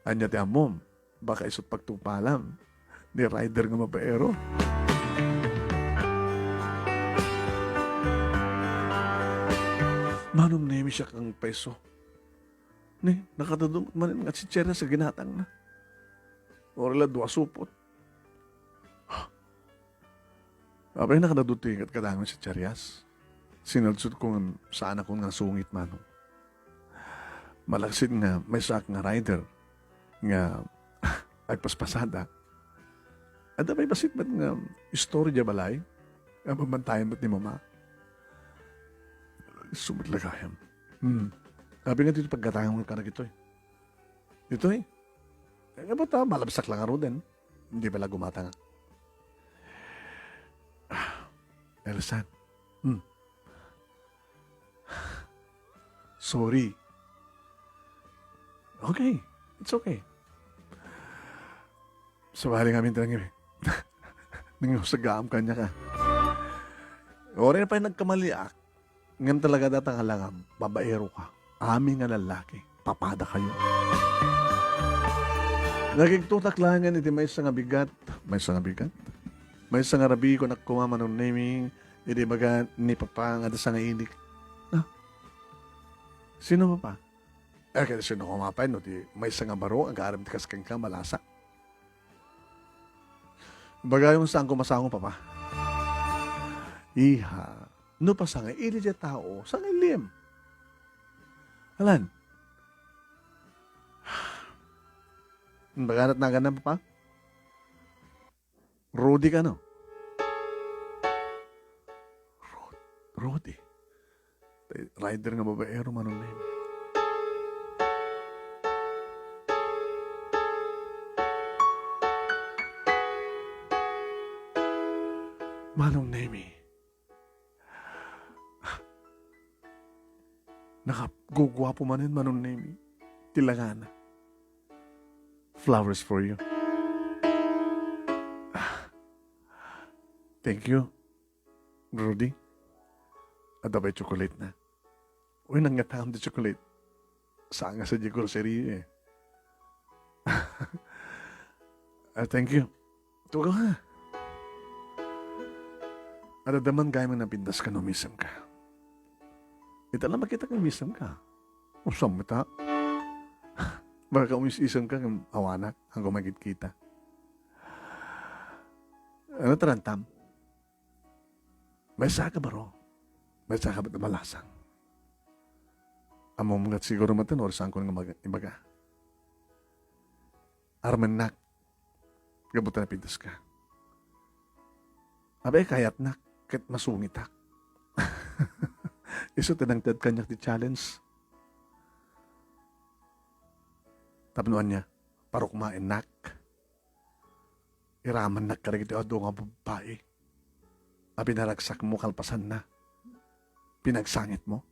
Ania ti ammom? Baka isut pagtupalam ni rider nga mabaero. Manong Nemi, siak nga pwesto. Ni, nakadadum-, manen nga chicheria sa ginatang na. Uray la dua supot. Apay, nakadadut ti kadkadangan ti chicherias. Sinalsot ko nga saan a kun nga sungit, Manong. Malaksid nga maysaak nga rider nga agpaspasada. Adda pay bassit met nga istorya balay nga babantayan met ni Mama. Sumit la gayam. Hmm. Apay nga ditoy pagkatangan ka na ditoy. Ditoy? Eh, nga ba ta, malabsak lang aruden. Hindi pala gumatang. Ah, Elsan. Hmm. Sorry. Okay. It's okay. Sabali nga minsan nga, nang usagaam kanya ka. Oray na pay nagkamaliak. Ngem talaga data nga langam, babaero ka. Amin nga lallaki, papada kayo. Nagigtutak laengen iti maysa nga bigat, maysa nga bigat. Maysa nga rabii, kunak koma, Manong Nemi, idi baga ni Papa nga adda sangainik. Na? Sino, Papa? Eh, kaya sino koma pay no ti maysa nga baro, agarem ti kas kenka, malasa. Bagayon, saan ko masango, Papa? Iha, no pasangailim ti tao, sangailim. Alan. Baganat na ganan, Papa? Rudy ka, no? Rod-, Rudy. Rider nga babaero, Manong Nemi. Manong Nemi. Nakaguguapo manen, Manong Nemi. Ti langana. Flowers for you. Ah. Thank you. Rudy, adda pay chocolate na? Uy, nangngataam ti chocolate. Saan nga sa di grocery, eh. Ah, thank you. Tugaw ka. Adda man gayam nga napintas ka no umisem ka. Ita lang makita ka umisem ka. Usam ta. Baka umis-isem ka, awanak, hanggang magkita. Ano tarantam? Maysaka baro. Maysaka met a balasang. Ammom met siguro met no, saanko nga mag-, ibaga. Armennak. Gapu ta napintas ka. Abay, kayatnak, ket masungitak. Isu ti nangted kaniak ti challenge. Tapno ania, parukmaennak. Iramannak kadagiti adu nga babbai a pinaragsakmo kalpasanna. Pinagsangitmo.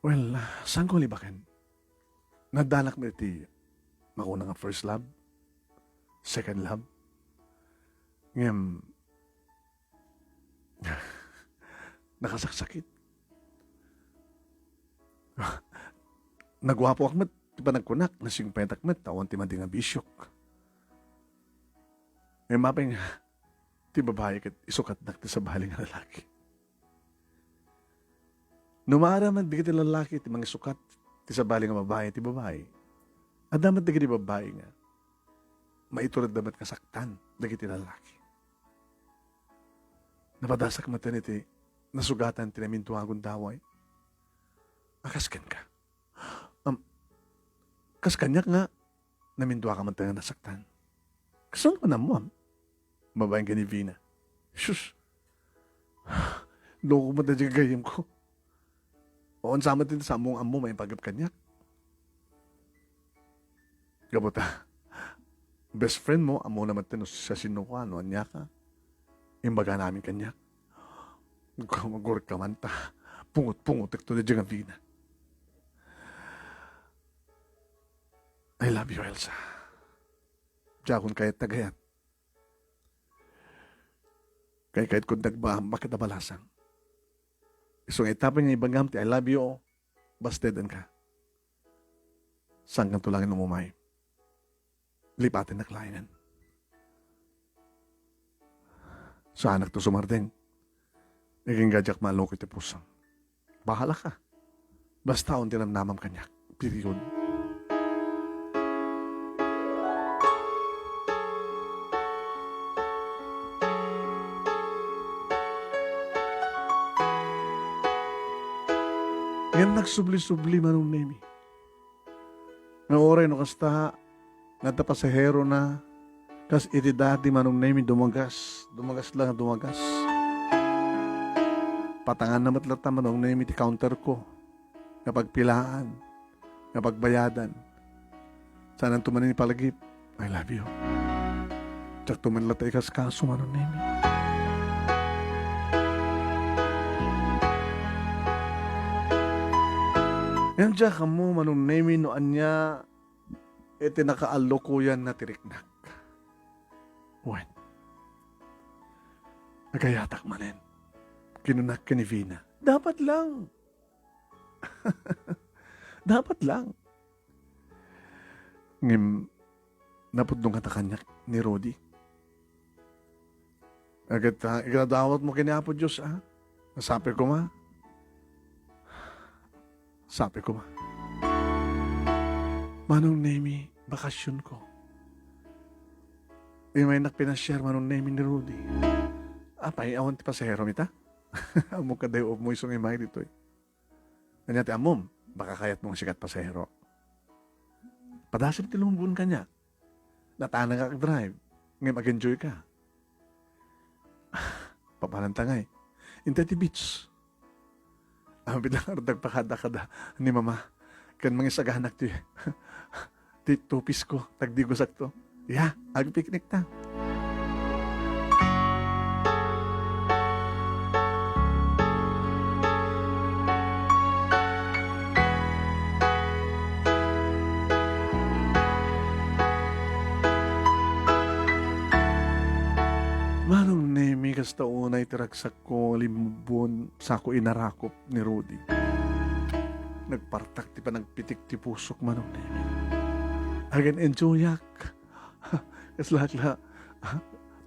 Well, saanko libaken. Naddanak met iti makuna nga first love, second love. Ngem, nakasaksakit. Naguapoak met ti panagkunak, nasiungpetak met, awan ti madi nga bisiok. Ngem apay nga, ti babai ket isukatnak ti sabali nga lalaki. No maaram met dagiti lalaki ti mangisukat ti sabali nga babai ti babai, adda met dagiti babai nga maituredda met nga saktan dagiti lalaki. Napadasak met iti nasugatan ti namindua a gundaway. A, kas kenka? Am, kas kaniak nga naminduaka met nga nasaktan. Kasano ka nammuam? Babaen ken ni Vina. Sus! Loko met daydi gagayyemko. Awan sa met ti sammong ammo maipaggep kaniak. Gapu ta, best friend mo, ammona met no siasinoka, no ania ka. Imbagana amin kaniak. Gurek ka man ta. Pungot-pungotek to daydi nga Vina. I love you, Elsa. Diakon kayat ta gayat. Kay kayat kod nagbaam, bakit a balasang? Isu nga itapay nga ibagam ti I love you, bastedenka. Saankanto laeng umumay. Lipatennak laengen. Saanakto sumardeng. Agingga diak maaloko iti pusam. Bahala ka. Basta awan ti namnamam kaniak. Period. Ngem nagsubli-subli Manong Nemi. Nga uray no kasta, nga adda pasaherona, kas iti dati Manong Nemi, dumagas, dumagas la nga dumagas. Patanganna met latta Manong Nemi ti counter ko, nga pagpilaan, nga pagbayadan. Saananto manen ipalagip, I love you. Diakto man latta ikaskaso Manong Nemi. Ngem diak ammo Manong Nemi no ania iti nakaallokoyanna ti riknak. Wen, agayatak manen. Kinunak ken ni Vina, "Dapat lang." Dapat lang. Ngem, napudno ngata kaniak ni Rudy. Agat, ah, igadawatmo ken ni Apo Dios, ah. Sapay koma. Sapay koma. Manong Nemi, bakasionko. Imaynak pinasiar Manong Nemi ni Rudy. Apay, awan ti pasaherom ita? Ammok a day off mo isu nga imay ditoy. Ania ti ammom? Baka kayatmo nga sika ti pasahero. Padasem ti lumbuon kaniak. Natanangak drive. Ngem ag-enjoy ka. Papananta ngay. Intay ti beach. Amin lang ardag pakada-kada ni Mama. Ken mangisaganak ti ti two-piece ko, tagdigusakto. Ya, agpiknik ta. Manong Nemi, kasta unay ti ragsakko, limbon, sako inarakop ni Rudy. Nagpartak ti panagpitik ti pusok, Manong Nemi. Agan enjoyak. Kasla, kasla,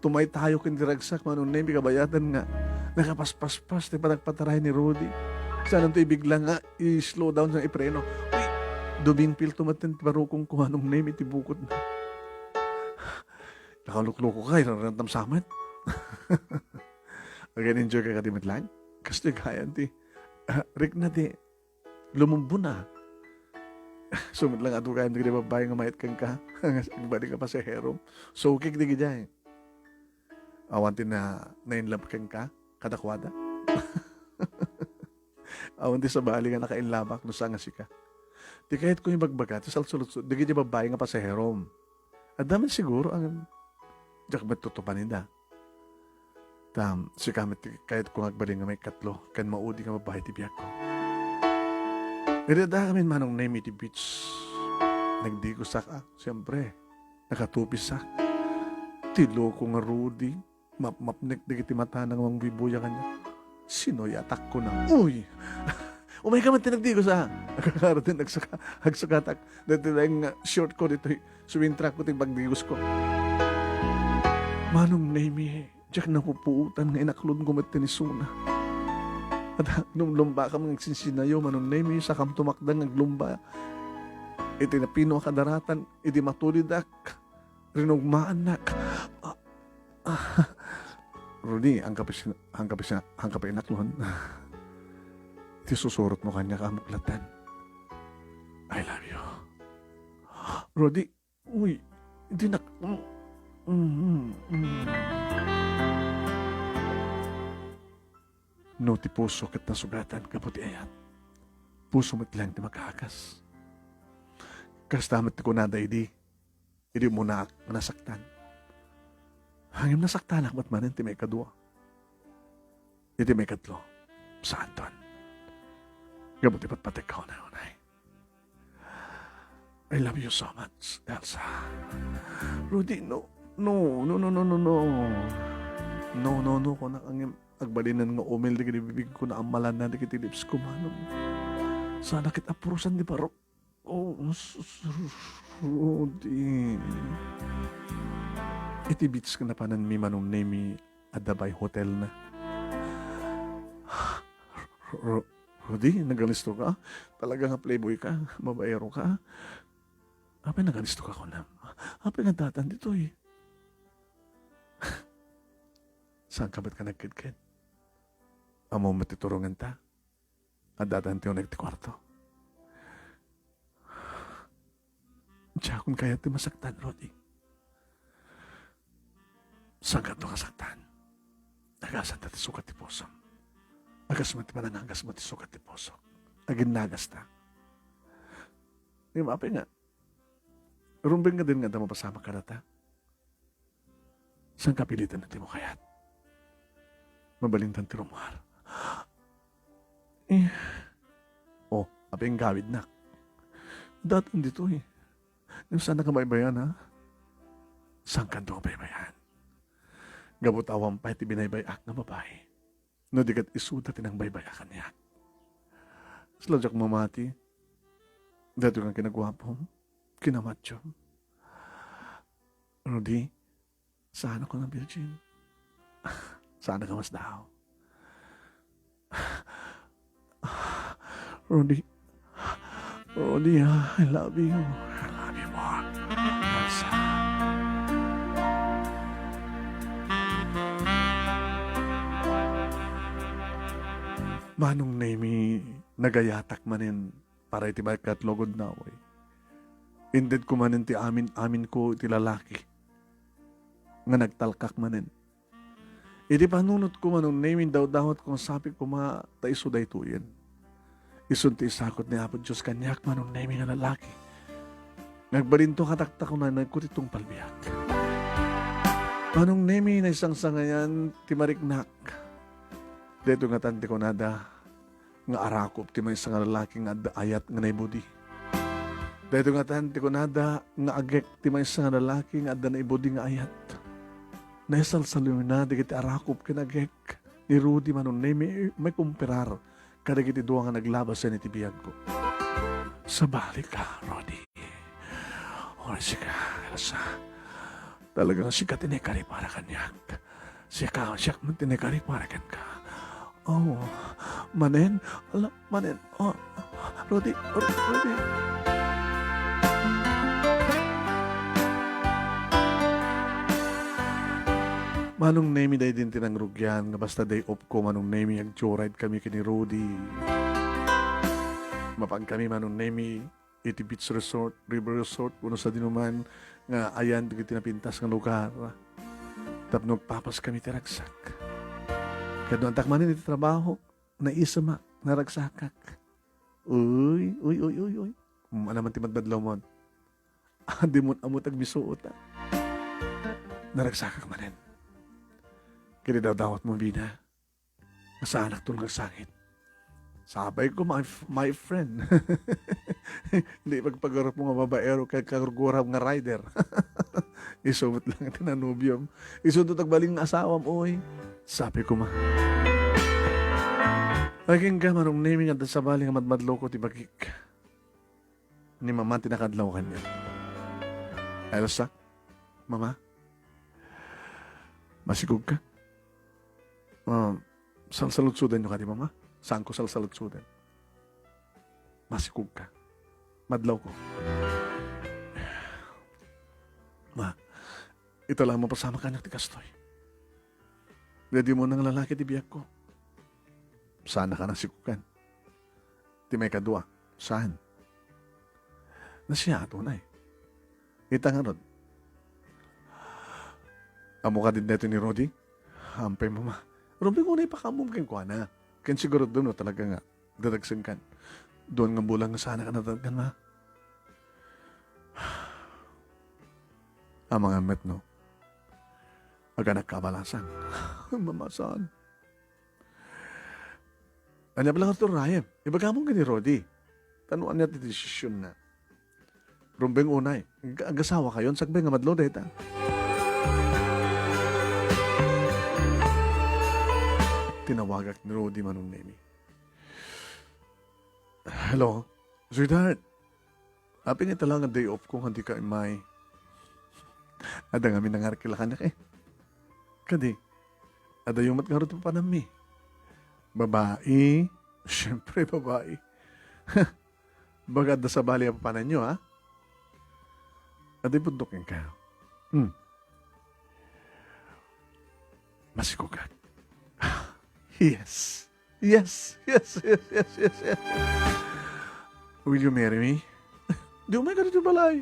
tumaytayo ken ti ragsak, Manong Nemi, kabayatan nga nakapaspaspas ti panagpataray ni Rudy. Saananto ibigla nga i-slow down sa ipreno. Uy, dumingpil to met ti barukong ko, Manong Nemi, ti bukod na. Nakalukloko ka, iranrantam samet. Agan-enjoy ka kadi met laeng? Kastoy gayam ti, ah, rikna ti lumumbona. Isu met laeng adu gayam dagiti babbai nga mayat kenka, nga agbali nga pasaherom. Sukik dagijay. Awan ti na, na-in love kenka kadakuada. Awan ti sabali nga nakainlabak no saan nga sika. Ti kayatko nga ibagbaga, ti salsaludsod dagiti babbai nga pasaherom. Adda met siguro, ngem diak met tutupanida. Ta sika met ti kayatko nga agbalin nga maikatlo ken maudi nga babbai ti biagko. Idi adda kami ni Manong Nemi iti beach, nagdigosak a, siempre, nakatupisak. Ti loko nga Rudy, mapmapnek dagiti matana nga mangbubuya kaniak. Sinuyatak, kuna. Uy! Umayka met ti nagdigos, a! Agkakaro ti nagsaka-, agsakatak. Daytoy laeng nga short ko ditoy. Suwintra ko ti pagdigosko. Manong Nemi, diak napupuotan nga inaklonko met ti isuna. Adda, lumlumbakam nga agsinsinayo, Manong Nemi, sakam tumakdang nga aglumba iti napino a kadaratan, idi matulidak, rinugmaannak. Ah, ah. Rudy, angka pay sin-, angka pay sin-, angka pay inaklon. Ti susurotmo kaniak a muklat. I love you. Rudy, uy, dinak-, mm, mm, mm. No ti puso ket nasugatan gapu ti ayat, puso met laeng ti makaagas. Kasta met ti kunada idi, idi umunaak nga nasaktan. Ngem nasaktanak met manen ti maikadua. Iti maikatlo, saanton. Gapu ti patpategko unay-unay. I love you so much, Elsa. Rudy, no. No, no, no, no, no, no. No, no, no, kunak ngem agbalinen nga umil dagiti bibigko, naammalanna dagiti lips ko, manong. Saanak ket a purosan ti barok. Oh, s-, s-, Rudy. Iti beach nga napananmi, Manong Nemi, adda bay hotelna. Ru-, Rudy, naganisto ka? Talaga nga playboy ka? Babaero ka? Apay naganisto ka, kunam? Apay nga datan ditoy? Saan ka met ka nagkedked? Ammo met ti turongenta? Adda daytoy uneg ti kuarto. Diakon kayat ti masaktan, Rudy. Saan ka adu nga saktan? Agasanta ti sukat ti pusom. Agasmo ti panangagasmo ti sukat ti pusok. Aginnagasta. Ngem apay nga, rumbeng nga din nga adda mapasamak kadata? Saan ka piliten ti mo kayat? Mabalintan ti rummuar. Eh. Oh, apay nga gawidnak? Datan ditoy. Ngem saan ka baybay-an, ha? Saan ka adu nga baybay-an? Gapu ta awan pay ti binaybay-ak nga babai. No di ket isuda ti nangbaybay-a kaniak. Kasla diak mamati. Daytoy nga kinaguapom, kinamatiom. Rudy, saan a kunam virgin? Saan a kamasdaaw? Rudy, Rudy, ah, I love you. I love you more. Elsa. Manong Nemi, nagayatak manen para iti maikatlo a gundaway. Intedko manen ti amin-aminko iti lalaki nga nagtalkak manen. Iti panunotko, Manong Nemi, indawdawatko nga sapay koma ta isu daytoyen. Isun ti isakut ni Apo Dios kaniak, Manong Nemi, nga lalaki. Nagbalinto katakta, kunanagko ti tungpal biag. Manong Nemi, naisangsangayan ti mariknak. Daytoy ngatan ti kunada, nga arakup ti maysa nga lalaki nga adda ayat nga naibudi. Daytoy ngatan ti kunada nga agek ti maysa nga lalaki nga adda naibudi nga ayat. Naisalsaluyna dagiti arakup ken agek ni Rudy, Manong Nemi, maikumperar kadagiti dua nga naglabasen iti biagko. Sabali ka, Rudy. Oras sika, Elsa. Talagang sika ti naikari para kaniak. Sika, siak met ti naikari para kenka. Oh, manen, ala, manen, oh, Rudy, Ru-, Rudy. Manong Nemi, daydi ti nangrugian nga basta day off ko, Manong Nemi, ag-joyride kami ken ni Rudy. Mapan kami, Manong Nemi, iti beach resort, river resort, wenno sadinoman nga ayan dagiti napintas nga lugar. Tapno agpapas kami ti ragsak. Kaduantak manen iti trabaho, naisemak, naragsakak. Uy, uy, uy, uy, uy. Mm, ania man ti madmadlawmon? Adimon ammo ti agmisuot, a. Naragsakak manen. Ket idawdawatmo, Bina. Nga saanakto nga agsangit. Sapay ko, my, f-, my friend. Di pagpagarupmo nga babaero ket karuguram nga rider. Isu met laeng ti nanubiom. Isu ti agbalin nga asawam, oy. Sapay ko, ma. Ay, ken ka, Manong Nemi, nga adda sabali nga madmadloko ti bagik. Ni Mama ti nakaadlaw kaniak. Elsa, Mama, masikog ka? Ah, salsaludsodanyo kadi, Mama? Saanko salsaludsodan. Masikog ka. Madlawko. Ma, ita la mapasamak kaniak ti kastoy. Daydi umuna nga lalaki ti biagko. Saanak a nasikogan. Ti maikadua, saan? Nasiaat unay. Ita ngarud. Ammo kadi daytoy ni Rudy? Ampay, Mama. Rumbeng unay ipakaammom kenkuana. Ken sigurudo no talaga nga dadagsenkan. Duan nga bulan nga saanak a nadatgan, Ma. Amangan met no. Aganak kabalasan. Mama, saan? Ania pay la ngarud ti urayem? Ibagamon ken ni Rudy. Ta no ania ti desisionna. Rumbeng unay. Ag-, agasawakayon, sakbay nga madlaw dayta. Tinawagak ni Rudy, Manong Nemi. Hello? Sweetheart, apay nga ita la nga day off ko nga dika immay? Adda ngamin nangarkila kaniak, e. Kadi, adayo met ngarud ti papanammi. Babai? Siempre, babai. Baga adda sabali a papananyo, ha? Adda ipudno kenka. Hmm. Masikogak. Yes. Yes, yes, yes, yes, yes, yes. Will you marry me? Di umayka ditoy balay.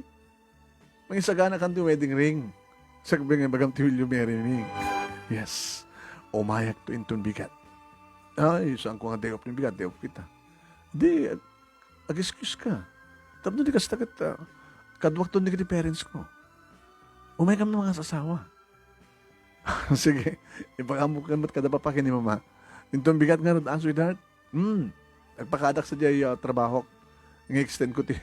Mangisaganakan ti wedding ring. Sakbay nga ibagam ti will you marry me? Yes. Umayakto inton bigat. Ay, saanko nga day off ni bigat, day off kita. Di, ag-, ag-excuse ka. Tapno di kasta ket, ah, kaduakton dagiti parents ko. Umayka nga mangasasawa. Sige, ipakaammokan met kada papa ken ni mama. Inton bigat ngarud, ah, sweetheart. Hmm. Agpakaadak sadiay, ah, trabahok. Nga extend ko ti,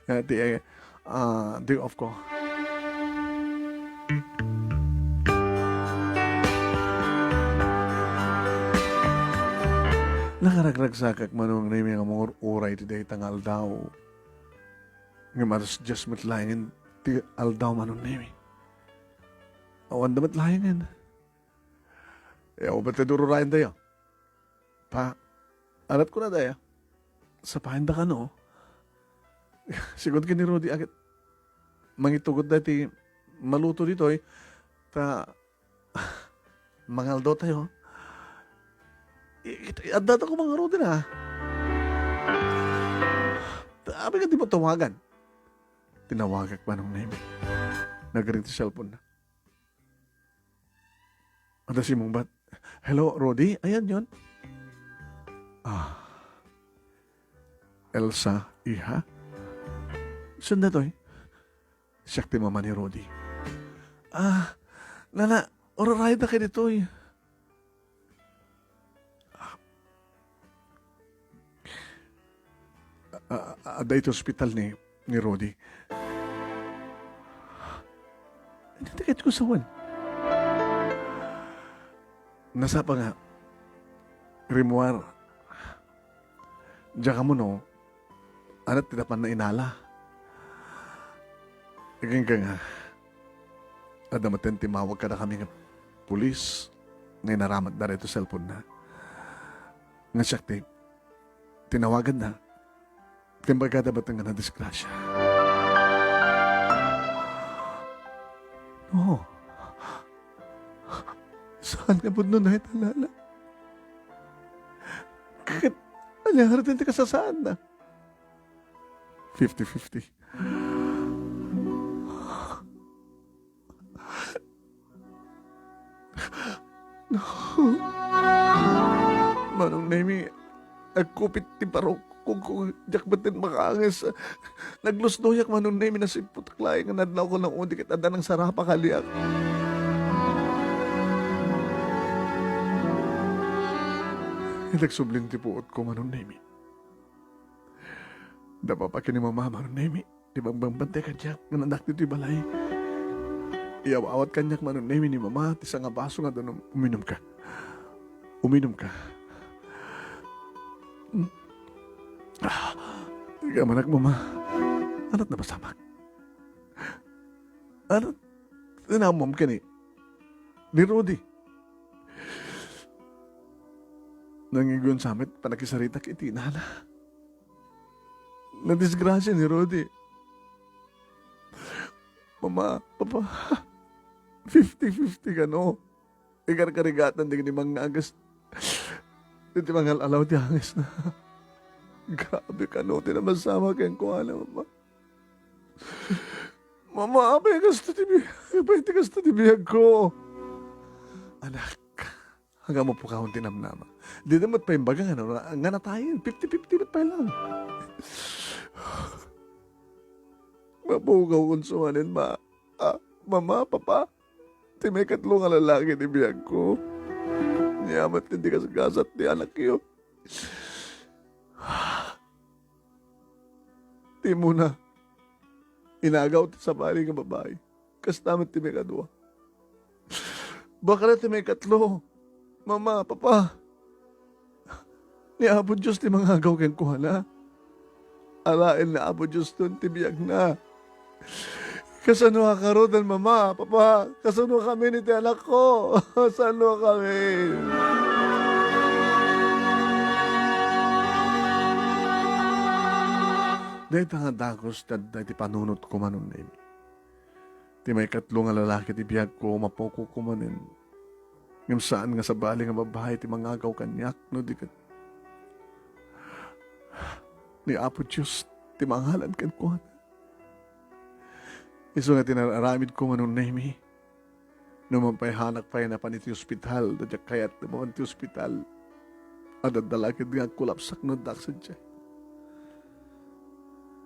ah, ti, ah, day off ko. Nakaragragsakak, Manong Nemi, nga mangur-uray iti dayta nga aldaw. Ngem alas dies met laengen ti aldaw, Manong Nemi. Awan da met laengen. E, awan met ti ur-urayen dayo. Pa, arat ko na daya. Sapayan da kano. Sigud ken ni Rudy, agit mangitugot da ti maluto ditoy. Ta, mangaldaw tayo. I-, i-, adda ta ko, Manong Rudy na. Ta, apay nga di mo tawagan? Tinawagak, Manong Nemi. Nagring ti cellphone na. Adda simmungbat. Hello, Rudy? Ayan yon. Ah. Elsa, iha? Saan datoy? Siak ti mama ni Rudy. Ah, nana, ur-urayen da kay ditoy. A-, a-, adda iti ospital ni, ni Rudy. Ania ti kayatko sawen? Nasapa nga, rimmuar, diak ammo no, ania ti napanna inala. Agingga nga, adda met ti timmawag kadakami nga pulis nga inaramatda daytoy cellphone na. Nga siak ti tinawaganna, imbagada met nga nadisgrasya. No. Saan nga pudno dayta, Lala? Ket ania ngarud ti kasasaadna? Fifty fifty. No. Manong Nemi, agkupit ti parokko, diak met makaanges. Naglusdoyak, Manong Nemi, nasipputak laeng nga nadlawko nga udi ket adda nangsarapa kaliak. Nagsublin ti puotko, Manong Nemi. Napapaki ni Mama, Manong Nemi, ti bangbantay kaniak nga addak ditoy balay. Iyaw-awat kaniak, Manong Nemi, ni Mama ti sangabaso nga danum. Uminumka. Uminumka. Hmm. Ah, ikaw manak, Mama. Ania ti napasamak? Ania ti naammoam ken ni, ni Rudy? Nangiguyonsa met pannakisaritak iti inana. Nadisgrasia ni Rudy. Mama, Papa, fifty fifty kano. Ikarkarigatan dagiti manganges. Iti mangal-alaw ti angesna. Grabe kano ti napasamak kenkuana, Mama. Mama, apay kasta ti bi-, apay ti kasta ti biagko? Anak, agam pukawon ti namnama. Dida met pay imbaga nga, nga natayen, fifty fifty met pay lang. Mapukaw kon sumanen, ma-, ah, Mama, Papa, ti maikatlo nga lalaki ti biagko. Nia met ti gasgasat ti anakyo. Ti umuna, inagaw ti sabali nga babai. Kasta met ti maikadua. Bakla ti maikatlo. Mama, Papa, ni Apo Dios ti mangagaw kenkuana. Alaen ni Apo Dioston ti biagna. Kasano a karudan, Mama, Papa? Kasano kami ni ti anakko? Kasano kami? Dayta nga dagus ti adda iti panunotko, Manong Nemi. Ti maikatlo nga lalaki ti biagko, mapukaw ko manen. Ngem saan nga sabali nga babai ti mangagaw kaniak, no di ket ni Apo Dios ti mangalan kenkuana. Isu nga ti naaramidko, Manong Nemi. No mapaihanak pay napan iti ospital, no diak kayat napan ti ospital, adda la ket nga agkolapsak no addak sadiay.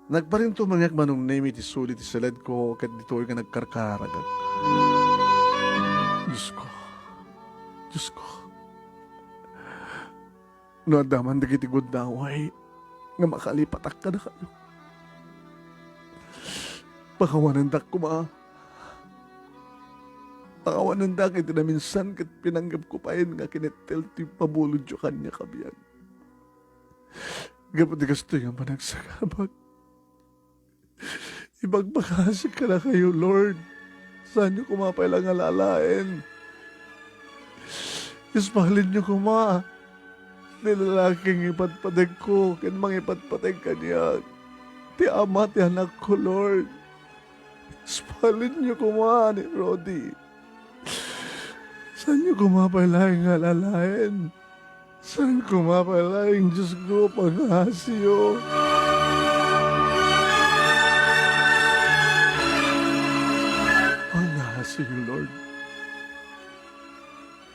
Nagparintumengek, Manong Nemi, ti suli ti siledko ket ditoy nga nagkarkararagak. Diosko, Diosko, no adda man dagiti guddaway nga makalipatak kadakayo, pakawanendak koma. Pakawanendak iti naminsan ket pinanggepko pay nga kinittel ti pabulodyo kaniak a biag. Gapu ti kastoy nga panagsagabak, ibagbagasik kadakayo, Lord. Saanyo koma pay la nga alaen. Ispalinyo koma ti lalaki nga ipadpadegko ken mangipadpadeg kaniak, ti ama ti anakko, Lord. Ispalinyo koma ni Rudy. Saanyo koma pay laeng nga alaen? Saan koma pay laeng, Diosko, pangngasiyo? Pangngasiyo, Lord.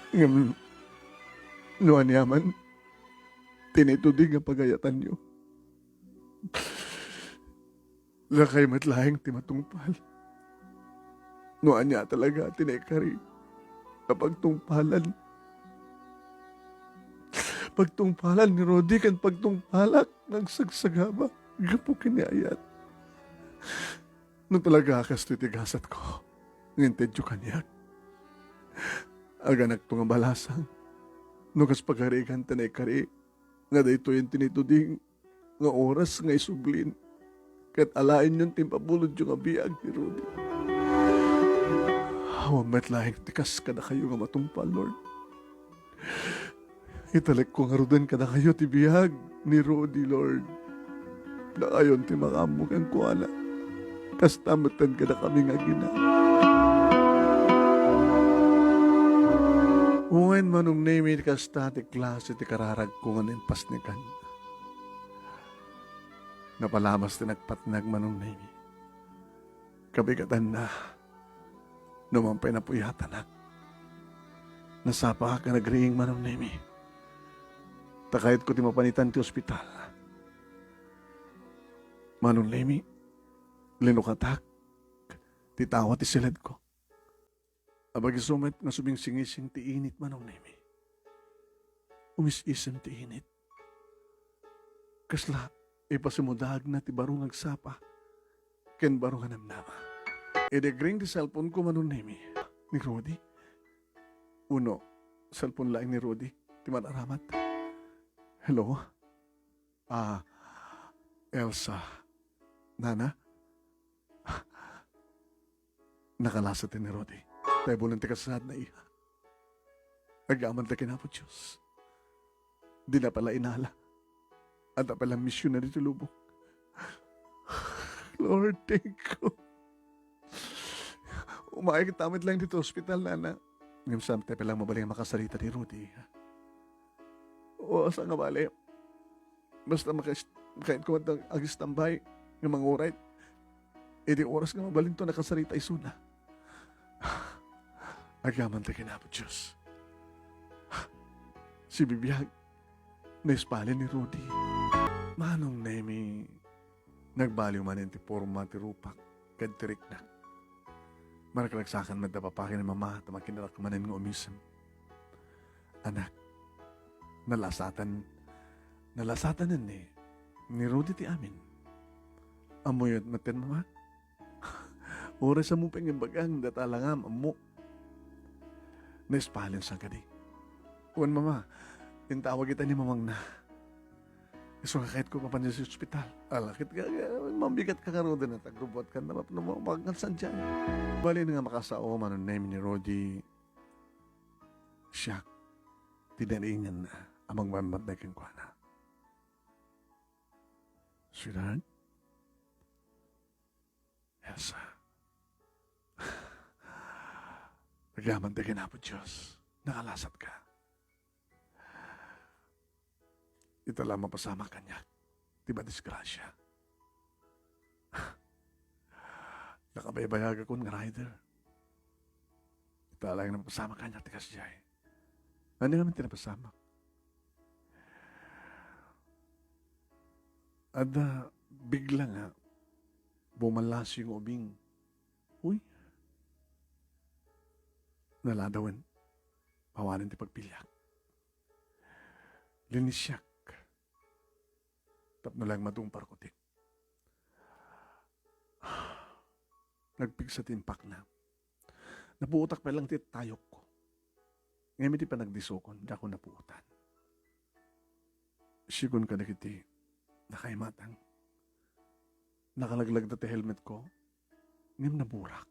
Ngem no aniaman ti naituding nga pagayatanyo, dakayo met laeng ti matungpal. No ania talaga ti naikari a pagtungpalan, pagtungpalan ni Rudy ken pagtungpalak nga agsagsagaba gapu ken ni ayat. No talaga a kastoy ti gasatko nga intedyo kaniak, aganakto nga balasang. No kas pagarigan ti naikari nga daytoyen ti naituding nga oras nga isublin, ket alaenyon ti impabulodyo nga biag ni Rudy. Awan met laeng ti kas kadakayo nga matungpal, Lord. Italekko ngaruden kadakayo ti biag ni Rudy, Lord. Dakayon ti makaammo kenkuana. Kasta metten kadakami nga agina. Wen, Manong Nemi, kasta ti klase ti kararagko nga naimpasnekan. Napalabas ti nagpatnag, Manong Nemi. Kabigatanna, no man pay napuyatanak. Nasapaak a nagriing, Manong Nemi. Ta kayatko ti mapanitan ti ospital. Manong Nemi, linukatak ti tawa ti siledko. Apag isu met nga sumingsingising ti init, Manong Nemi. Umis-isem ti init. Kasla ipasimudaagna ti baro nga agsapa ken baro nga namnama. Idi agring ti cellphone-ko, Manong Nemi, ni Rudy. Uno, cellphone laeng ni Rudy ti man-aramat. Hello? Ah, Elsa. Nana? Nakalasat ni Rudy. Taybulen ti kasasaadna, iha. Agyamanak ken Apo Dios. Dina pay la inala. Adda pay la misionary ti lubong. Lord, thank you. Umayag ta met laeng ditoy ospital, Nana. Ngem saan pay la mabalin a makasarita ni Rudy, iha. O, asa nga bale? Basta maka-, makayatko met ag-standby nga manguray. Idi oras nga mabalinto a nakasarita isuna. Agyamanak ken Apo Dios. Sibibiag, naispalen ni Rudy. Manong Nemi, nagbaliw manen ti porma ti rupak ken ti riknak. Maragragsakan met da Papa ken Mama ta makinnarak manen nga umisem. Anak, nalasatan, nalasatanen ni, ni Rudy ti amin. Ammoyo met, Mama? Uray sa mo pay nga imbaga, dayta la nga ammo. Naispalen sa kadi. Wen, Mama, intawag ita ni mamangna. Isu nga kayatko mapan sa ospital. Ala, ket nga, nga, mambigat ka ngaruden, ta agrubuat ka na, map-, no, mapangan sadiay. Bali na nga makasao, Manong Nemi, ni Rudy. Siak ti nariinganna a mangmammatnay kenkuana. Sweetheart? Elsa. Agyamanak ken Apo Dios. Nakalasat ka. Ita la mapasamak kaniak ti madisgrasia. Nakabaybayagakon nga rider. Ita laeng napasamak kaniak ti kasdiay. Ania ngamin ti napasamak? Adda bigla nga bumalasiw nga ubing. Uy. Naladawen. Awanen ti pagpiliak. Linisiak. Tapno laeng madung parkutik. Nagpigsa ti impakna. Napuotak pay lang ti tayokko. Ngem iti panagdisokon, diakon napuotan. Sigun kadagiti nakaimatang. Nakalaglagda ti helmetko, ngem naburak.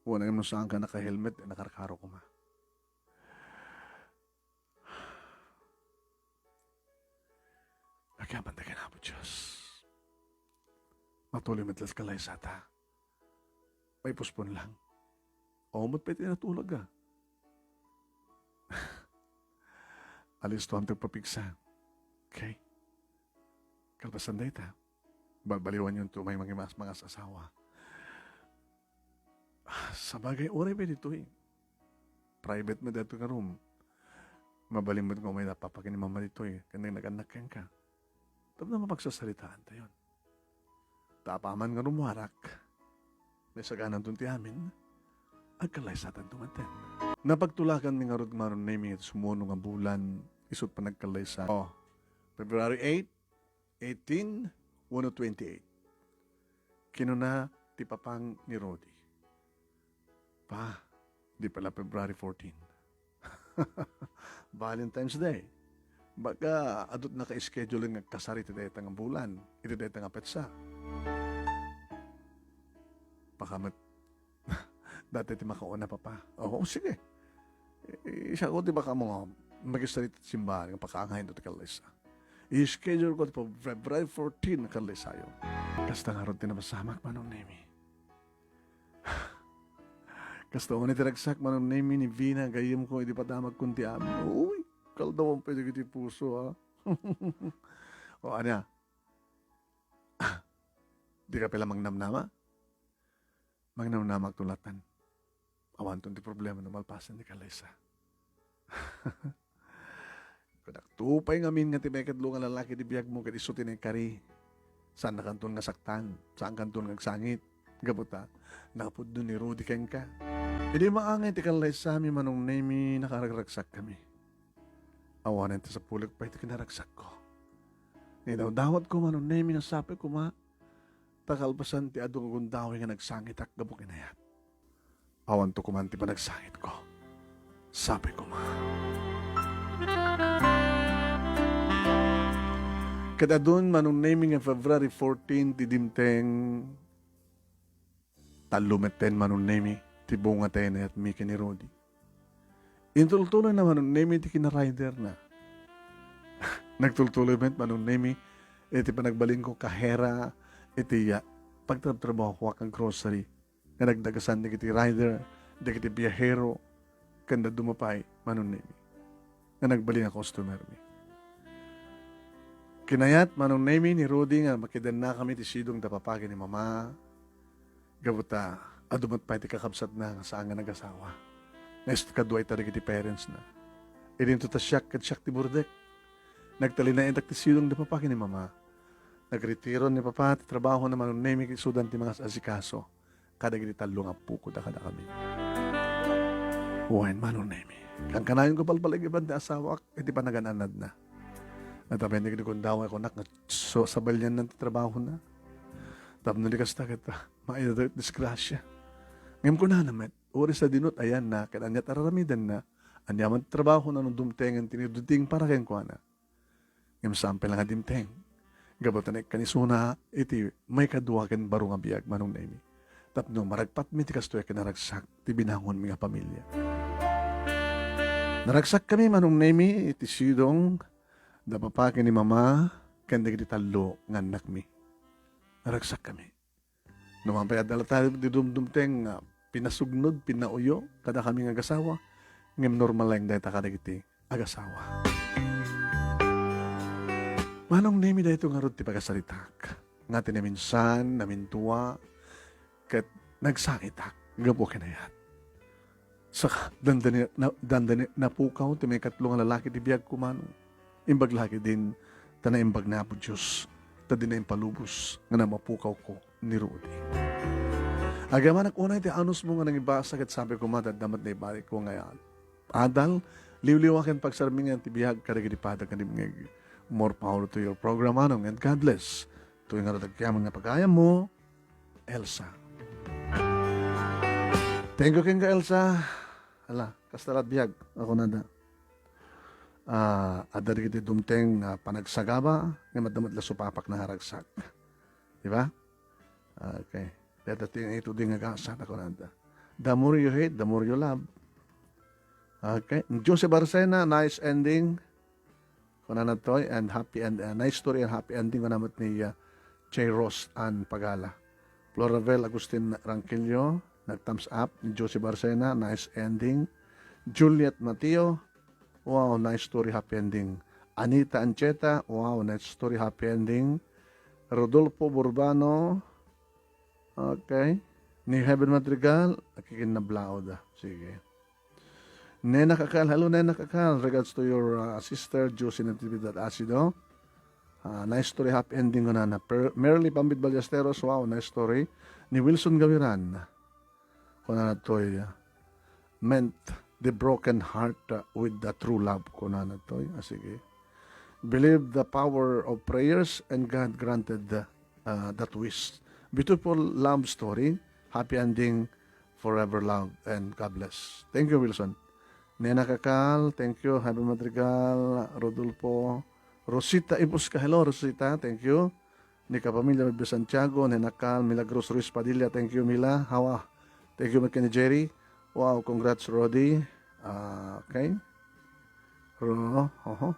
Wen, ngem no saanka naka-helmet, nakarkaro koma. Agyamanak ken Apo Dios. Matuloy met la ti kallaysata. Maipuspon lang. Umot pay ti natulog, a. Alistuam ti agpapigsa. Okay? Kalpasan dayta, balbaliwanyon ti umay mangimas-, mangas-asawa. Sabagay, uray pay ditoy. Private met daytoy nga room. Mabalin met nga umay da Papa ken ni Mama ditoy, ken nagnagannak kenka. Tapno mapagsasalitaantayon. Ta apaman nga rummuarak, naisagananton ti amin, agkallaysatanto manen. Napagtulakanmi ngarud, Manong Nemi, iti sumuno nga bulan, isut' panagkallaysa. Oh, February eight, eighteen, wenno twenty-eight. Kinuna ti papang ni Rudy, "Pa, di pala February fourteen." Valentine's Day. Baka adu ti naka-schedule nga agkasar iti dayta nga bulan, iti dayta nga petsa. Baka met, dayta ti makauna, Papa. Oo, sige. I-, isako ti baka mo nga makisarita ti simbahan nga pakaangayen ti kallaysa. I-schedule ko ti February fourteen nga kallaysayo. Kasta ngarud ti napasamak, Manong Nemi. Kasta unay ti ragsak, Manong Nemy, ni Vina, gayyemko idi padamagkon ti amin. Uy, kaldawan pay dagiti puso, ha? O, ania? Dika pay la mangnamnama? Mangnamnamak tulatan. Awanton ti problema no malpasen ni Kalaysa. Kunak, tupay ngamin nga ti maikatlo nga lalaki ti biagmo ket isu ti naikari. Saannakanton nga saktan, saankanton nga agsangit. Gapu ta, nakapudno ni Rudy kenka. Idi maangay ti kallaysami, Manong Nemy, nakaragsakkami. Awanen ti sapulek pay ti kinaragsakko. Naidawdawatko, Manong Nemy, nga sapay koma, ta kalpasan ti adu nga gundaway nga nagsangitak gapu kinayat. Awanto koma ti panagsangitko. Sapay koma. Ket adun, Manong Nemy, nga February fourteen ti dimteng. Tallo metten, Manong Nemy, ti bunga ti inayatmi ken ni Rudy. Intultuloyna, Manong Nemy, ti kinariderna. Nagtultuloy met, Manong Nemy, iti panagbalinko kahera iti, ah, pagtrabtrabahoak nga grocery nga nagdagasan dagiti rider, dagiti biahero, ken dadduma pay, Manong Nemy, nga nagbalin a customer mi. Kinayat, Manong Nemy, ni Rudy nga makidennakami ti sidong da papa ken ni mama. Gapu ta, adu met pay ti kakabsatna nga saan nga nagasawa. Nga isu kadua ita dagiti parents na. Idinto ta siak ket siak ti burdek. Nagtalinaedak ti sidong da papa ken ni mama. Nagretiro ni papa ti trabahona, Manong Nemy, ket isudan ti mangas-asikaso kadagiti tallo nga appoko da kadakami. Wen, Manong Nemy, kankanayonko palpaligiban ti asawak iti panagan-anadna. Natabennek ni gundaway, kunak nga so, sabalianna ti trabahona. Tapno di kasta ket, ah, maida ti disgrasya. Ngem kunana met, uray sadino ti ayanna ket ania ti ar-aramidenna, ania man ti trabahona no dumtengen ti ni Duding para kenkuana. Ngem saan pay la nga dimteng. Gapu ta naikkan isuna iti maikadua ken baro nga biag, Manong Nemy. Tapno maragpatmi ti kastoy a kinaragsak ti binangonmi nga pamilya. Naragsakkami, Manong Nemy, iti sidong da papa ken ni mama ken dagiti tallo nga annakmi. Naragsakkami. No man pay adda latta ti dumdumteng nga pinasugnod, pinauyo kadakami nga agasawa, ngem normal laeng dayta kadagiti agasawa. Manong Nemy, daytoy ngarud ti pagasaritak, nga ti naminsan, namintua, ket nagsangitak gapu a kinayat. Saka, dandani, na, dandani, napukaw ti maikatlo nga lalaki ti biagko, Manong. Imbag la ketdin ta naimbag ni Apo Dios, ta dina impalubos nga napukawko ni Rudy. Agyamanak unay ti anusmo nga nangibasa ket sapay koma ta adda met naibalikko nga adal, liwliwa ken pagsarmingan ti biag kadagiti padagdagiti ngeg. More power to your program, Manong, and God bless. Toy ngarud agyaman nga pagayammo, Elsa. Thank you kenka, Elsa. Ala, kasta la ti biag, a kunada. Ah, adda dagiti dumteng nga panagsagaba, ngem adda met la supapak nga naragsak. Di ba? Okay. Dayta ti ituding nga gasat, a kunada. The more you hate, the more you love. Okay. Josie Barcena, nice ending. Kunana toy, and happy end, uh, nice story and happy ending, kuna met ni, uh, J. Rose Ann Pagala. Floravel Agustin Ranquillo, nag-thumbs up. Josie Barcena, nice ending. Juliet Mateo, wow, nice story, happy ending. Anita Ancheta, wow, nice story, happy ending. Rodolfo Burbano, okay. Ni Heaven Madrigal, akikinnablaod, ah. Sige. Nena Kakal, hello, Nena Kakal. Regards to your, uh, sister, Josie Natividad Asido. Uh, nice story, happy ending, kunana. Per-, Merly Pambid Ballesteros, wow, nice story. Ni Wilson Gawiran. Kunana toy, uh, meant the broken heart, uh, with the true love, kunana toy. Ah, sige. Believe the power of prayers and God granted, uh, that wish. Beautiful love story. Happy ending. Forever love and God bless. Thank you, Wilson. Nena Kakal, thank you. Happy Madrigal, Rodolfo. Rosita Ibusca, hello, Rosita, thank you. Ni kapamilya Bebe Santiago, Nena Cal, Milagros Ruiz Padilla, thank you, Mila. Hawa, thank you, Mike and Jerry. Wow, congrats, Rodi. Ah, okay. Ro, oho.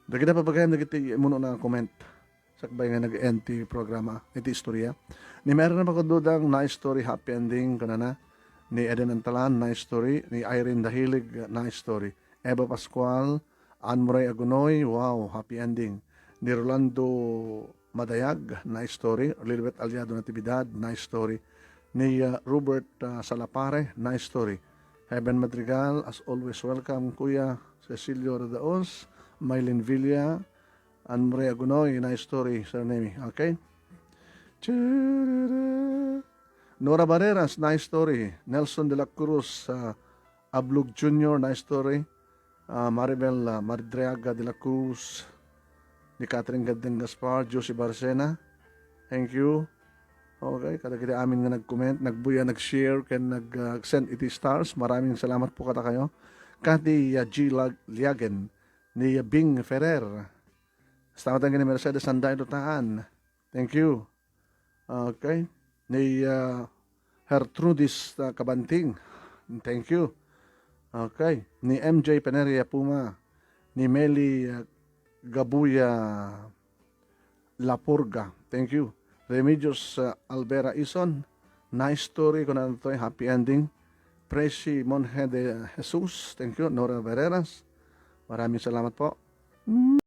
Dagiti papagayam dagiti immuno na comment. Sakbay nga nag-end ti programa, iti istorya. Ni Mary na Pagududang, nice story, happy ending, kunana. Ni Eden Antalan, nice story. Ni Irene Dahilig, nice story. Eva Pascual, Anne Murray Agunoy, wow, happy ending. Ni Rolando Madayag, nice story. Lilibet Aliado Natividad, nice story. Ni, uh, Robert, uh, Salapare, nice story. Heaven Madrigal, as always, welcome, Kuya Cecilio Radaos, Mylene Villa, Anne Marie Agunoy, nice story, Sir Nemi. Okay? Chururu. Nora Barreras, nice story. Nelson de la Cruz, uh, Ablug Junior, nice story. Uh, Maribel, uh, Madriaga de la Cruz, ni Catherine Gadden Gaspar, Josie Barcena. Thank you. Okay, kadagiti amin nga nag-comment, nagbuya, nag-share, ken nag, uh, send iti stars. Maraming salamat po kadakayo. Kathy, uh, G Lag-, Liagen, ni, uh, Bing Ferrer. Salamat ken ni Mercedes Sanday Lutaan. Thank you. Okay. Ni, uh, Gertrudis, uh, Kabanting. Thank you. Okay. Ni M J Peneria Puma. Ni Meli, uh, Gabuya Lapurga. Thank you. Remedios, uh, Albera Ison. Nice story, kuna toy, happy ending. Presi Monje de Jesus. Thank you. Nora Vereras. Maraming salamat po.